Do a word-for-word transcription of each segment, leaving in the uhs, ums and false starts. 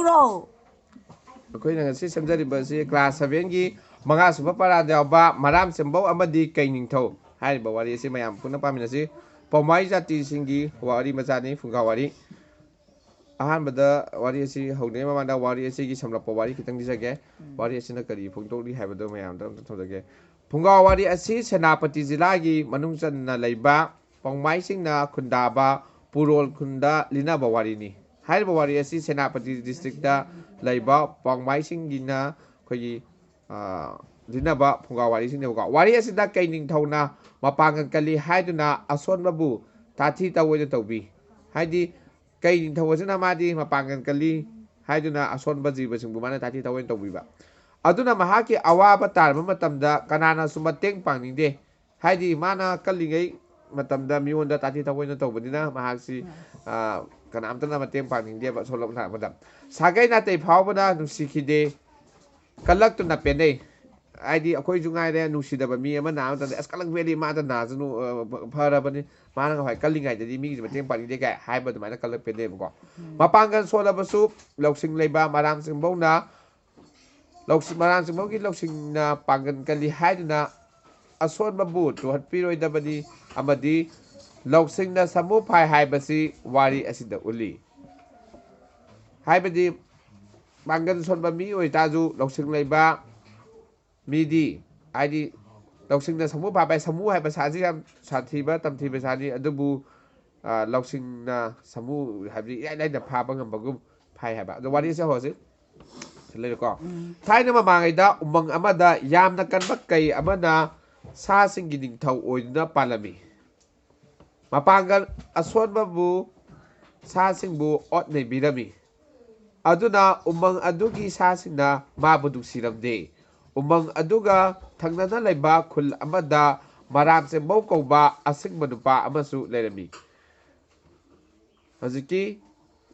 ꯔꯣ꯫ ꯑꯩꯈꯣꯏꯅ ꯉꯁꯤ ꯁꯦꯝꯖꯔꯤꯕ ꯑꯁꯤ ꯀ꯭ꯂꯥꯁ ꯁꯚꯦꯟꯒꯤ ꯃꯉꯥꯁꯨꯕ ꯄꯔꯥꯗ ꯌꯥꯎꯕ ꯃꯔꯥꯝ ꯆꯦꯝꯕꯧ ꯑꯃꯗꯤ ꯀꯩ ꯅꯤꯡꯊꯧ ꯍꯥꯏꯔꯤꯕ ꯋꯥꯔꯤ ꯑꯁꯤ ꯃꯌꯥꯝ ꯄꯨꯟꯅ ꯄꯥꯃꯤꯟꯅꯁꯤ꯫ ꯄꯥꯎꯃꯥꯏ ꯖꯥꯇꯤꯁꯤꯡꯒꯤ ꯋꯥꯔꯤ ꯃꯆꯥꯅꯤ, ꯐꯨꯡꯒꯥ ꯋꯥꯔꯤ꯫ ꯑꯍꯥꯟꯕꯗ ꯋꯥꯔꯤ ꯑꯁꯤ ꯍꯧꯗ꯭ꯔꯤꯉꯩ ꯃꯃꯥꯡꯗ ꯋꯥꯔꯤ ꯑꯁꯤꯒꯤ ꯁꯝꯂꯞꯄ ꯋꯥꯔꯤ ꯈꯤꯇꯪ ꯂꯤꯖꯒꯦ꯫ ꯎꯝ꯫ ꯋꯥꯔꯤ ꯑꯁꯤꯅ ꯀꯔꯤ ꯐꯣꯡꯗꯣꯛꯂꯤ ꯍꯥꯏꯕꯗꯨ ꯃꯌꯥꯝꯗ ꯑꯝꯇ ꯊꯝꯖꯒꯦ꯫ ꯐꯨꯡꯒꯥ ꯋꯥꯔꯤ ꯑꯁꯤ ꯁꯦꯅꯥꯄꯇꯤ ꯖꯤꯂꯥꯒꯤ ꯃꯅꯨꯡ ꯆꯟꯅ ꯂꯩꯕ ꯄꯥꯎꯃꯥꯏꯁꯤꯡꯅ ꯈꯨꯟꯗꯥꯕ ꯄꯨꯔꯣꯜ ꯈꯨꯟꯗ ꯂꯤꯅꯕ ꯋꯥꯔꯤꯅꯤ꯫ ꯍꯥꯏꯔꯤꯕ ꯋꯥꯔꯤ ꯑꯁꯤ ꯁꯦꯅꯥꯄꯇꯤ ꯗꯤꯁꯇ꯭ꯔꯤꯛꯇ ꯂꯩꯕ ꯄꯥꯎꯃꯥꯏꯁꯤꯡꯒꯤꯅ ꯑꯩꯈꯣꯏꯒꯤ, ꯑ, ꯂꯤꯅꯕ ꯐꯨꯡꯒꯥ ꯋꯥꯔꯤꯁꯤꯡꯅꯦꯕꯀꯣ꯫ ꯋꯥꯔꯤ ꯑꯁꯤꯗ ꯀꯩ ꯅꯤꯡꯊꯧꯅ ꯃꯄꯥꯡꯒꯜ ꯀꯜꯂꯤ ꯍꯥꯏꯗꯨꯅ ꯑꯁꯣꯟꯕꯕꯨ ꯇꯥꯊꯤ ꯇꯥꯑꯣꯏꯅ ꯇꯧꯕꯤ꯫ ꯍꯥꯏꯗꯤ ꯀꯩ ꯅꯤꯡꯊꯧ ꯑꯁꯤꯅ ꯃꯥꯗꯤ ꯃꯄꯥꯡꯒꯜ ꯀꯜꯂꯤ ꯍꯥꯏꯗꯨꯅ ꯑꯁꯣꯟꯕ ꯖꯤꯕꯁꯤꯡꯕꯨ ꯃꯥꯅ ꯇꯥꯊꯤ ꯇꯥꯑꯣꯏꯅ ꯇꯧꯕꯤꯕ꯫ ꯑꯗꯨꯅ ꯃꯍꯥꯛꯀꯤ ꯑꯋꯥꯕ ꯇꯥꯔꯕ ꯃꯇꯝꯗ ꯀꯅꯥꯅꯁꯨ ꯃꯇꯦꯡ ꯄꯥꯡꯅꯤꯡꯗꯦ꯫ ꯍꯥꯏꯗꯤ ꯃꯥꯅ ꯀꯜꯂꯤꯉꯩ ꯃꯇꯝꯗ ꯃꯤꯉꯣꯟꯗ ꯇꯥꯊꯤ ꯇꯥꯑꯣꯏꯅ ꯇꯧꯕꯅꯤꯅ ꯃꯍꯥꯛꯁꯤ, ꯎꯝ꯫ ꯑ, ꯀꯅꯥꯝꯇꯅ ꯃꯇꯦꯡ ꯄꯥꯡꯅꯤꯡꯗꯦꯕ ꯁꯣꯛꯂꯛ ꯅꯥꯔꯛꯄꯗ꯫ ꯁꯥꯒꯩ ꯅꯥꯇꯩ ꯐꯥꯎꯕꯅ ꯅꯨꯡꯁꯤꯈꯤꯗꯦ, ꯀꯜꯂꯛꯇꯨꯅ ꯄꯦꯟꯅꯩ꯫ ꯍꯥꯏꯗꯤ ꯑꯩꯈꯣꯏꯁꯨ ꯉꯥꯏꯔꯦ, ꯅꯨꯡꯁꯤꯗꯕ ꯃꯤ ꯑꯃ ꯅꯥꯕ ꯃꯇꯝꯗ, "ꯑꯁ, ꯀꯜꯂꯛꯄ ꯍꯦꯜꯂꯤ, ꯃꯥꯗ ꯅꯥꯖꯅꯨ, ꯑ, ꯐꯔꯕꯅꯤ, ꯃꯥꯅ ꯉꯍꯥꯟꯋꯥꯏ ꯀꯜꯂꯤꯉꯩꯗꯗꯤ ꯃꯤꯒꯤꯁꯨ ꯃꯇꯦꯡ ꯄꯥꯡꯅꯤꯡꯗꯦ" ꯀꯥꯏ ꯍꯥꯏꯕ ꯑꯗꯨꯃꯥꯏꯅ ꯀꯜꯂꯛꯄ ꯄꯦꯟꯅꯩꯕꯀꯣ꯫ ꯎꯝ꯫ ꯃꯄꯥꯡꯒꯜ ꯁꯣꯜꯂꯕꯁꯨ ꯂꯧꯁꯤꯡ ꯂꯩꯕ ꯃꯔꯥꯝ ꯆꯦꯝꯕꯧꯅ ꯂꯧꯁꯤꯡ, ꯃꯔꯥꯝ ꯆꯦꯝꯕꯧꯒꯤ ꯂꯧꯁꯤꯡꯅ ꯄꯥꯡꯒꯜ ꯀꯜꯂꯤ ꯍꯥꯏꯗꯨꯅ ꯑꯁꯣꯟꯕꯕꯨ ꯇꯨꯍꯠꯄꯤꯔꯣꯏꯗꯕꯅꯤ ꯑꯃꯗꯤ ꯂꯧꯁꯤꯡꯅ ꯁꯥꯃꯨ ꯐꯥꯏ ꯍꯥꯏꯕꯁꯤ ꯋꯥꯔꯤ ꯑꯁꯤꯗ ꯎꯠꯂꯤ꯫ ꯍꯥꯏꯕꯗꯤ ꯄꯥꯡꯒꯜ ꯁꯣꯟꯕ ꯃꯤ ꯑꯣꯏꯇꯥꯔꯁꯨ ꯂꯧꯁꯤꯡ ꯂꯩꯕ ꯃꯤꯗꯤ, ꯍꯥꯏꯗꯤ ꯂꯧꯁꯤꯡꯅ ꯁꯥꯃꯨ ꯐꯥꯕ ꯍꯥꯏ, ꯁꯥꯃꯨ ꯍꯥꯏꯕ ꯁꯥꯁꯤ ꯌꯥꯝ ꯁꯥꯊꯤꯕ, ꯇꯝꯊꯤꯕ ꯁꯥꯅꯤ, ꯑꯗꯨꯕꯨ, ꯑ, ꯂꯧꯁꯤꯡꯅ ꯁꯥꯃꯨ ꯍꯥꯏꯕꯗꯤ ꯏꯔꯥꯏ ꯂꯥꯏꯅ ꯐꯥꯕ ꯉꯝꯕꯒꯨꯝ ꯐꯥꯏ ꯍꯥꯏꯕ꯫ ꯑꯗꯣ ꯋꯥꯔꯤꯁꯦ ꯍꯧꯔꯁꯤ꯫ ꯁꯤ ꯂꯩꯔꯦꯀꯣ꯫ ꯎꯝ꯫ ꯊꯥꯏꯅ ꯃꯃꯥꯡꯉꯩꯗ ꯎꯃꯪ ꯑꯃꯗ ꯌꯥꯝꯅ ꯀꯟꯕ ꯀꯩ ꯑꯃꯅ ꯁꯥꯁꯤꯡꯒꯤ ꯅꯤꯡꯊꯧ ꯑꯣꯏꯗꯨꯅ ꯄꯥꯜꯂꯝꯃꯤ꯫ ꯃꯄꯥꯡꯒꯜ ꯑꯁꯣꯟꯕꯕꯨ, ꯁꯥꯁꯤꯡꯕꯨ ꯑꯣꯠ ꯅꯩꯕꯤꯔꯝꯃꯤ꯫ ꯑꯗꯨꯅ ꯎꯃꯪ ꯑꯗꯨꯒꯤ ꯁꯥꯁꯤꯡꯅ ꯃꯥꯕꯨ ꯅꯨꯡꯁꯤꯔꯝꯗꯦ꯫ ꯎꯃꯪ ꯑꯗꯨꯒ ꯊꯪꯅꯅ ꯂꯩꯕ ꯈꯨꯜ ꯑꯃꯗ ꯃꯔꯥꯝ ꯆꯦꯝꯕꯧ ꯀꯧꯕ ꯑꯁꯤꯡꯕ ꯅꯨꯄꯥ ꯑꯃꯁꯨ ꯂꯩꯔꯝꯃꯤ꯫ ꯍꯧꯖꯤꯛꯀꯤ,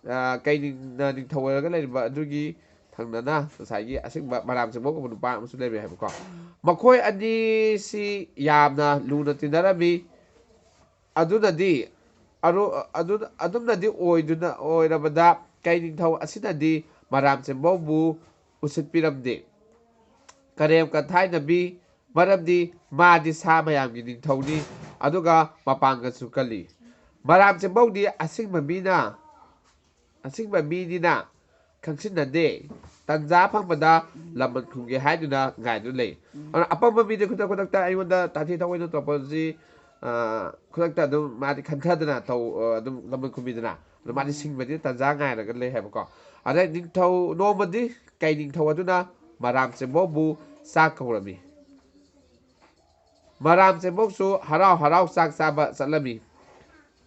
ꯑ, ꯀꯩ ꯅꯤꯡ-, ꯅ ꯅꯤꯡꯊꯧ ꯑꯣꯏꯔꯒ ꯂꯩꯔꯤꯕ ꯑꯗꯨꯒꯤ ꯊꯪꯅꯅ ꯉꯁꯥꯏꯒꯤ ꯑꯁꯤꯡꯕ ꯃꯔꯥꯝ ꯆꯦꯝꯕꯧ ꯀꯧꯕ ꯅꯨꯄꯥ ꯑꯃꯁꯨ ꯂꯩꯔꯝꯃꯤ ꯍꯥꯏꯕꯀꯣ꯫ ꯃꯈꯣꯏ ꯑꯅꯤꯁꯤ ꯌꯥꯝꯅ ꯂꯨꯅ ꯇꯤꯟꯅꯔꯝꯃꯤ꯫ ꯑꯗꯨꯅꯗꯤ ꯑꯔꯣ-, ꯑꯗꯨ-, ꯑꯗꯨꯝꯅꯗꯤ ꯑꯣꯏꯗꯨꯅ, ꯑꯣꯏꯔꯕꯗ ꯀꯩ ꯅꯤꯡꯊꯧ ꯑꯁꯤꯅꯗꯤ ꯃꯔꯥꯝ ꯆꯦꯝꯕꯧꯕꯨ ꯎꯁꯤꯠꯄꯤꯔꯝꯗꯦ꯫ ꯀꯔꯦꯝ ꯀꯊꯥꯏꯅꯕꯤ, ꯃꯔꯝꯗꯤ ꯃꯥꯗꯤ ꯁꯥ ꯃꯌꯥꯝꯒꯤ ꯅꯤꯡꯊꯧꯅꯤ, ꯑꯗꯨꯒ ꯃꯄꯥꯡꯒꯜꯁꯨ ꯀꯜꯂꯤ꯫ ꯃꯔꯥꯝ ꯆꯦꯝꯕꯧꯗꯤ ꯑꯁꯤꯡꯕ ꯃꯤꯅ, ꯑꯁꯤꯡꯕ ꯃꯤꯅꯤꯅ ꯈꯪꯁꯤꯟꯅꯗꯦ꯫ ꯇꯟꯖꯥ ꯐꯪꯕꯗ ꯂꯃꯟ ꯈꯨꯝꯒꯦ ꯍꯥꯏꯗꯨꯅ ꯉꯥꯏꯗꯨꯅ ꯂꯩ꯫ ꯑꯗꯨꯅ ꯑꯄꯪꯕ ꯃꯤꯗꯤ ꯈꯨꯗꯛ ꯈꯨꯗꯛꯇ ꯑꯩꯉꯣꯟꯗ ꯇꯥꯊꯤ ꯇꯥꯑꯣꯏꯅ ꯇꯧꯔꯛꯄꯁꯤ, ꯑ, ꯈꯨꯗꯛꯇ ꯑꯗꯨꯝ ꯃꯥꯗꯤ ꯈꯟꯊꯗꯅ ꯇꯧ-, ꯑ, ꯑꯗꯨꯝ ꯂꯃꯟ ꯈꯨꯝꯃꯤꯗꯅ꯫ ꯑꯗꯣ ꯃꯥꯗꯤ ꯁꯤꯡꯕꯗꯤ ꯇꯟꯖꯥ ꯉꯥꯏꯔꯒ ꯂꯩ ꯍꯥꯏꯕꯀꯣ꯫ ꯑꯗꯩ ꯅꯤꯡꯊꯧ ꯅꯣꯡꯃꯗꯤ ꯀꯩ ꯅꯤꯡꯊꯧ ꯑꯗꯨꯅ ꯃꯔꯥꯝ ꯆꯦꯝꯕꯧꯕꯨ ꯆꯥꯛ ꯀꯧꯔꯝꯃꯤ꯫ ꯃꯔꯥꯝ ꯆꯦꯝꯕꯧꯁꯨ ꯍꯔꯥꯎ ꯍꯔꯥꯎ ꯆꯥꯛ ꯆꯥꯕ ꯆꯠꯂꯝꯃꯤ꯫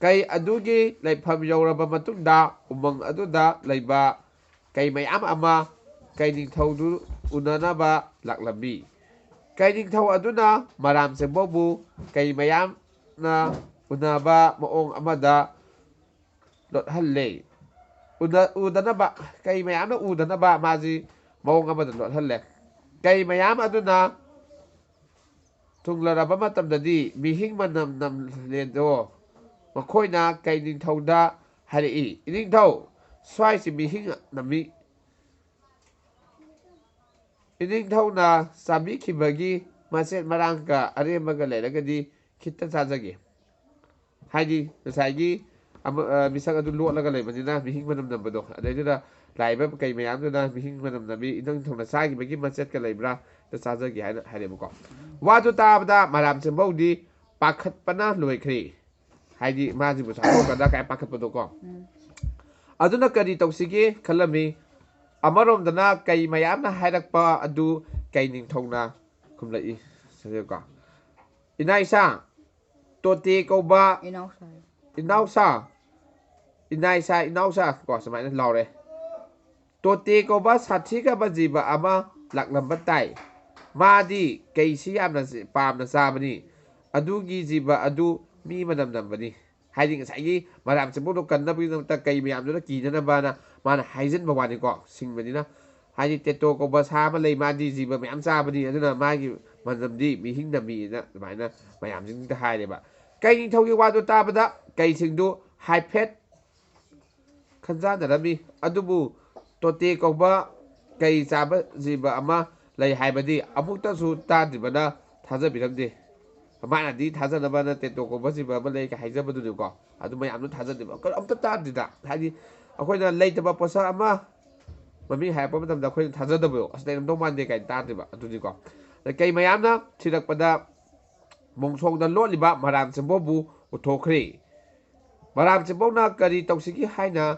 ꯀꯩ ꯑꯗꯨꯒꯤ ꯂꯩꯐꯝ ꯌꯧꯔꯕ ꯃꯇꯨꯡꯗ ꯎꯃꯪ ꯑꯗꯨꯗ ꯂꯩꯕ ꯀꯩ ꯃꯌꯥꯝ ꯑꯃ ꯀꯩ ꯅꯤꯡꯊꯧꯗꯨ ꯎꯅꯅꯕ ꯂꯥꯛꯂꯝꯃꯤ꯫ ꯀꯩ ꯅꯤꯡꯊꯧ ꯑꯗꯨꯅ ꯃꯔꯥꯝ ꯆꯦꯝꯕꯧꯕꯨ ꯀꯩ ꯃꯌꯥꯝꯅ ꯎꯅꯕ ꯃꯑꯣꯡ ꯑꯃꯗ ꯂꯣꯠꯍꯜꯂꯦ꯫ ꯎꯅ-, ꯎꯗꯅꯕ, ꯀꯩ ꯃꯌꯥꯝꯅ ꯎꯗꯅꯕ ꯃꯥꯁꯤ ꯃꯑꯣꯡ ꯑꯃꯗ ꯂꯣꯠꯍꯜꯂꯦ꯫ ꯀꯩ ꯃꯌꯥꯝ ꯑꯗꯨꯅ ꯊꯨꯡꯂꯔꯕ ꯃꯇꯝꯗꯗꯤ ꯃꯤꯍꯤꯡ ꯃꯅꯝ ꯅꯝꯂꯦꯗꯣ꯫ ꯃꯈꯣꯏꯅ ꯀꯩ ꯅꯤꯡꯊꯧꯗ ꯍꯥꯏꯔꯛꯏ, "ꯏꯅꯤꯡꯊꯧ, ꯁ꯭ꯋꯥꯏꯁꯤ ꯃꯤꯍꯤꯡ ꯅꯝꯃꯤ꯫ ꯏꯅꯤꯡꯊꯧꯅ ꯆꯥꯕꯤꯈꯤꯕꯒꯤ ꯃꯆꯦꯠ ꯃꯔꯥꯡꯒ ꯑꯔꯦꯝꯕꯒ ꯂꯩꯔꯒꯗꯤ ꯈꯤꯇ ꯆꯥꯖꯒꯦ"꯫ ꯍꯥꯏꯗꯤ ꯉꯁꯥꯏꯒꯤ ꯑꯃ-, ꯑ, ꯃꯤꯁꯛ ꯑꯗꯨ ꯂꯣꯠꯂꯒ ꯂꯩꯕꯅꯤꯅ ꯃꯤꯍꯤꯡ ꯃꯅꯝ ꯅꯝꯕꯗꯣ꯫ ꯑꯗꯩꯗꯨꯗ ꯂꯥꯛꯏꯕ ꯀꯩ ꯃꯌꯥꯝꯗꯨꯅ ꯃꯤꯍꯤꯡ ꯃꯅꯝ ꯅꯝꯃꯤ, "ꯏꯅꯤꯡꯊꯧꯅ ꯆꯥꯈꯤꯕꯒꯤ ꯃꯆꯦꯠꯀ ꯂꯩꯕ꯭ꯔꯥ? ꯑꯝꯇ ꯆꯥꯖꯒꯦ" ꯍꯥꯏꯅ ꯍꯥꯏꯔꯦꯕꯀꯣ꯫ ꯋꯥꯗꯨ ꯇꯥꯕꯗ ꯃꯔꯥꯝ ꯆꯦꯝꯕꯧꯗꯤ ꯄꯥꯈꯠꯄꯅ ꯂꯣꯏꯈ꯭ꯔꯦ꯫ ꯍꯥꯏꯗꯤ ꯃꯥꯁꯤꯕꯨ ꯆꯥꯊꯣꯛꯀꯗ꯭ꯔꯥ ꯀꯥꯏ ꯄꯥꯈꯠꯄꯗꯣꯀꯣ꯫ ꯑꯗꯨꯅ ꯀꯔꯤ ꯇꯧꯁꯤꯒꯦ ꯈꯜꯂꯝꯃꯤ꯫ ꯑꯃꯔꯣꯝꯗꯅ ꯀꯩ ꯃꯌꯥꯝꯅ ꯍꯥꯏꯔꯛꯄ ꯑꯗꯨ ꯀꯩ ꯅꯤꯡꯊꯧꯅ ꯈꯨꯝꯂꯛꯏ꯫ ꯁꯤꯗꯀꯣ, "ꯏꯅꯥꯏꯁꯥ, ꯇꯣꯇꯦ ꯀꯧꯕ ꯏꯅꯥꯎꯁꯥ꯫ ꯏꯅꯥꯎꯁꯥ, ꯏꯅꯥꯏꯁꯥ, ꯏꯅꯥꯎꯁꯥ" ꯀꯣ, ꯁꯨꯃꯥꯏꯅ ꯂꯥꯎꯔꯦ꯫ "ꯇꯣꯇꯦ ꯀꯧꯕ ꯁꯥꯊꯤꯈ꯭ꯔꯕ ꯖꯤꯕ ꯑꯃ ꯂꯥꯛꯂꯝꯕ ꯇꯥꯏ꯫ ꯃꯥꯗꯤ ꯀꯩꯁꯤ ꯌꯥꯝꯅ ꯆ-, ꯄꯥꯝꯅ ꯆꯥꯕꯅꯤ꯫ ꯑꯗꯨꯒꯤ ꯖꯤꯕ ꯑꯗꯨ ꯃꯤ ꯃꯅꯝ ꯅꯝꯕꯅꯤ"꯫ ꯍꯥꯏꯗꯤ ꯉꯁꯥꯏꯒꯤ ꯃꯔꯥꯝ ꯆꯦꯝꯕꯧꯗꯣ ꯀꯟꯅꯕꯒꯤꯗꯃꯛꯇ ꯀꯩ ꯃꯌꯥꯝꯗꯨꯅ ꯀꯤꯅꯅꯕꯅ ꯃꯥꯅ ꯍꯥꯏꯖꯤꯟꯕ ꯋꯥꯅꯤꯀꯣ, ꯁꯤꯡꯕꯅꯤꯅ꯫ ꯍꯥꯏꯗꯤ ꯇꯦꯇꯣ ꯀꯧꯕ ꯁꯥ ꯑꯃ ꯂꯩ, ꯃꯥꯗꯤ ꯖꯤꯕ ꯃꯌꯥꯝ ꯆꯥꯕꯅꯤ, ꯑꯗꯨꯅ ꯃꯥꯒꯤ ꯃꯅꯝꯗꯤ ꯃꯤꯍꯤꯡ ꯅꯝꯃꯤꯅ ꯑꯗꯨꯃꯥꯏꯅ ꯃꯌꯥꯝꯁꯤꯡꯗ ꯍꯥꯏꯔꯦꯕ꯫ ꯀꯩ ꯅꯤꯡꯊꯧꯒꯤ ꯋꯥꯗꯨ ꯇꯥꯕꯗ ꯀꯩꯁꯤꯡꯗꯨ ꯍꯥꯏꯐꯦꯠ ꯈꯟꯖꯥꯟꯅꯔꯝꯃꯤ꯫ ꯑꯗꯨꯕꯨ ꯇꯣꯇꯦ ꯀꯧꯕ ꯀꯩ ꯆꯥꯕ ꯖꯤꯕ ꯑꯃ ꯂꯩ ꯍꯥꯏꯕꯗꯤ ꯑꯃꯨꯛꯇꯁꯨ ꯇꯥꯗ꯭ꯔꯤꯕꯅ ꯊꯥꯖꯕꯤꯔꯝꯗꯦ꯫ ꯃꯥꯅꯗꯤ ꯊꯥꯖꯅꯕꯅ ꯇꯦꯇꯣ ꯀꯧꯕ ꯖꯤꯕ ꯑꯃ ꯂꯩ ꯀꯥꯏ ꯍꯥꯏꯖꯕꯗꯨꯅꯤꯀꯣ꯫ ꯑꯗꯨ ꯃꯌꯥꯝꯗꯨ ꯊꯥꯖꯗꯦꯕ꯫ ꯑꯝꯇ ꯇꯥꯗ꯭ꯔꯤꯗ꯫ ꯍꯥꯏꯗꯤ ꯑꯩꯈꯣꯏꯅ ꯂꯩꯇꯕ ꯄꯣꯠꯁꯛ ꯑꯃ ꯃꯃꯤꯡ ꯍꯥꯏꯔꯛꯄ ꯃꯇꯝꯗ ꯑꯩꯈꯣꯏꯅ ꯊꯥꯖꯗꯕꯗꯣ, "ꯑꯁ, ꯂꯩꯔꯝꯗꯧ ꯃꯥꯟꯗꯦ" ꯀꯥꯏꯅ ꯇꯥꯗ꯭ꯔꯤꯕ ꯑꯗꯨꯅꯤꯀꯣ꯫ ꯑꯗ ꯀꯩ ꯃꯌꯥꯝꯅ ꯊꯤꯔꯛꯄꯗ ꯃꯣꯡꯁꯣꯡꯗ ꯂꯣꯠꯂꯤꯕ ꯃꯔꯥꯝ ꯆꯤꯝꯕꯧꯕꯨ ꯎꯊꯣꯛꯈ꯭ꯔꯦ꯫ ꯃꯔꯥꯝ ꯆꯤꯝꯕꯧꯅ ꯀꯔꯤ ꯇꯧꯁꯤꯒꯦ ꯍꯥꯏꯅ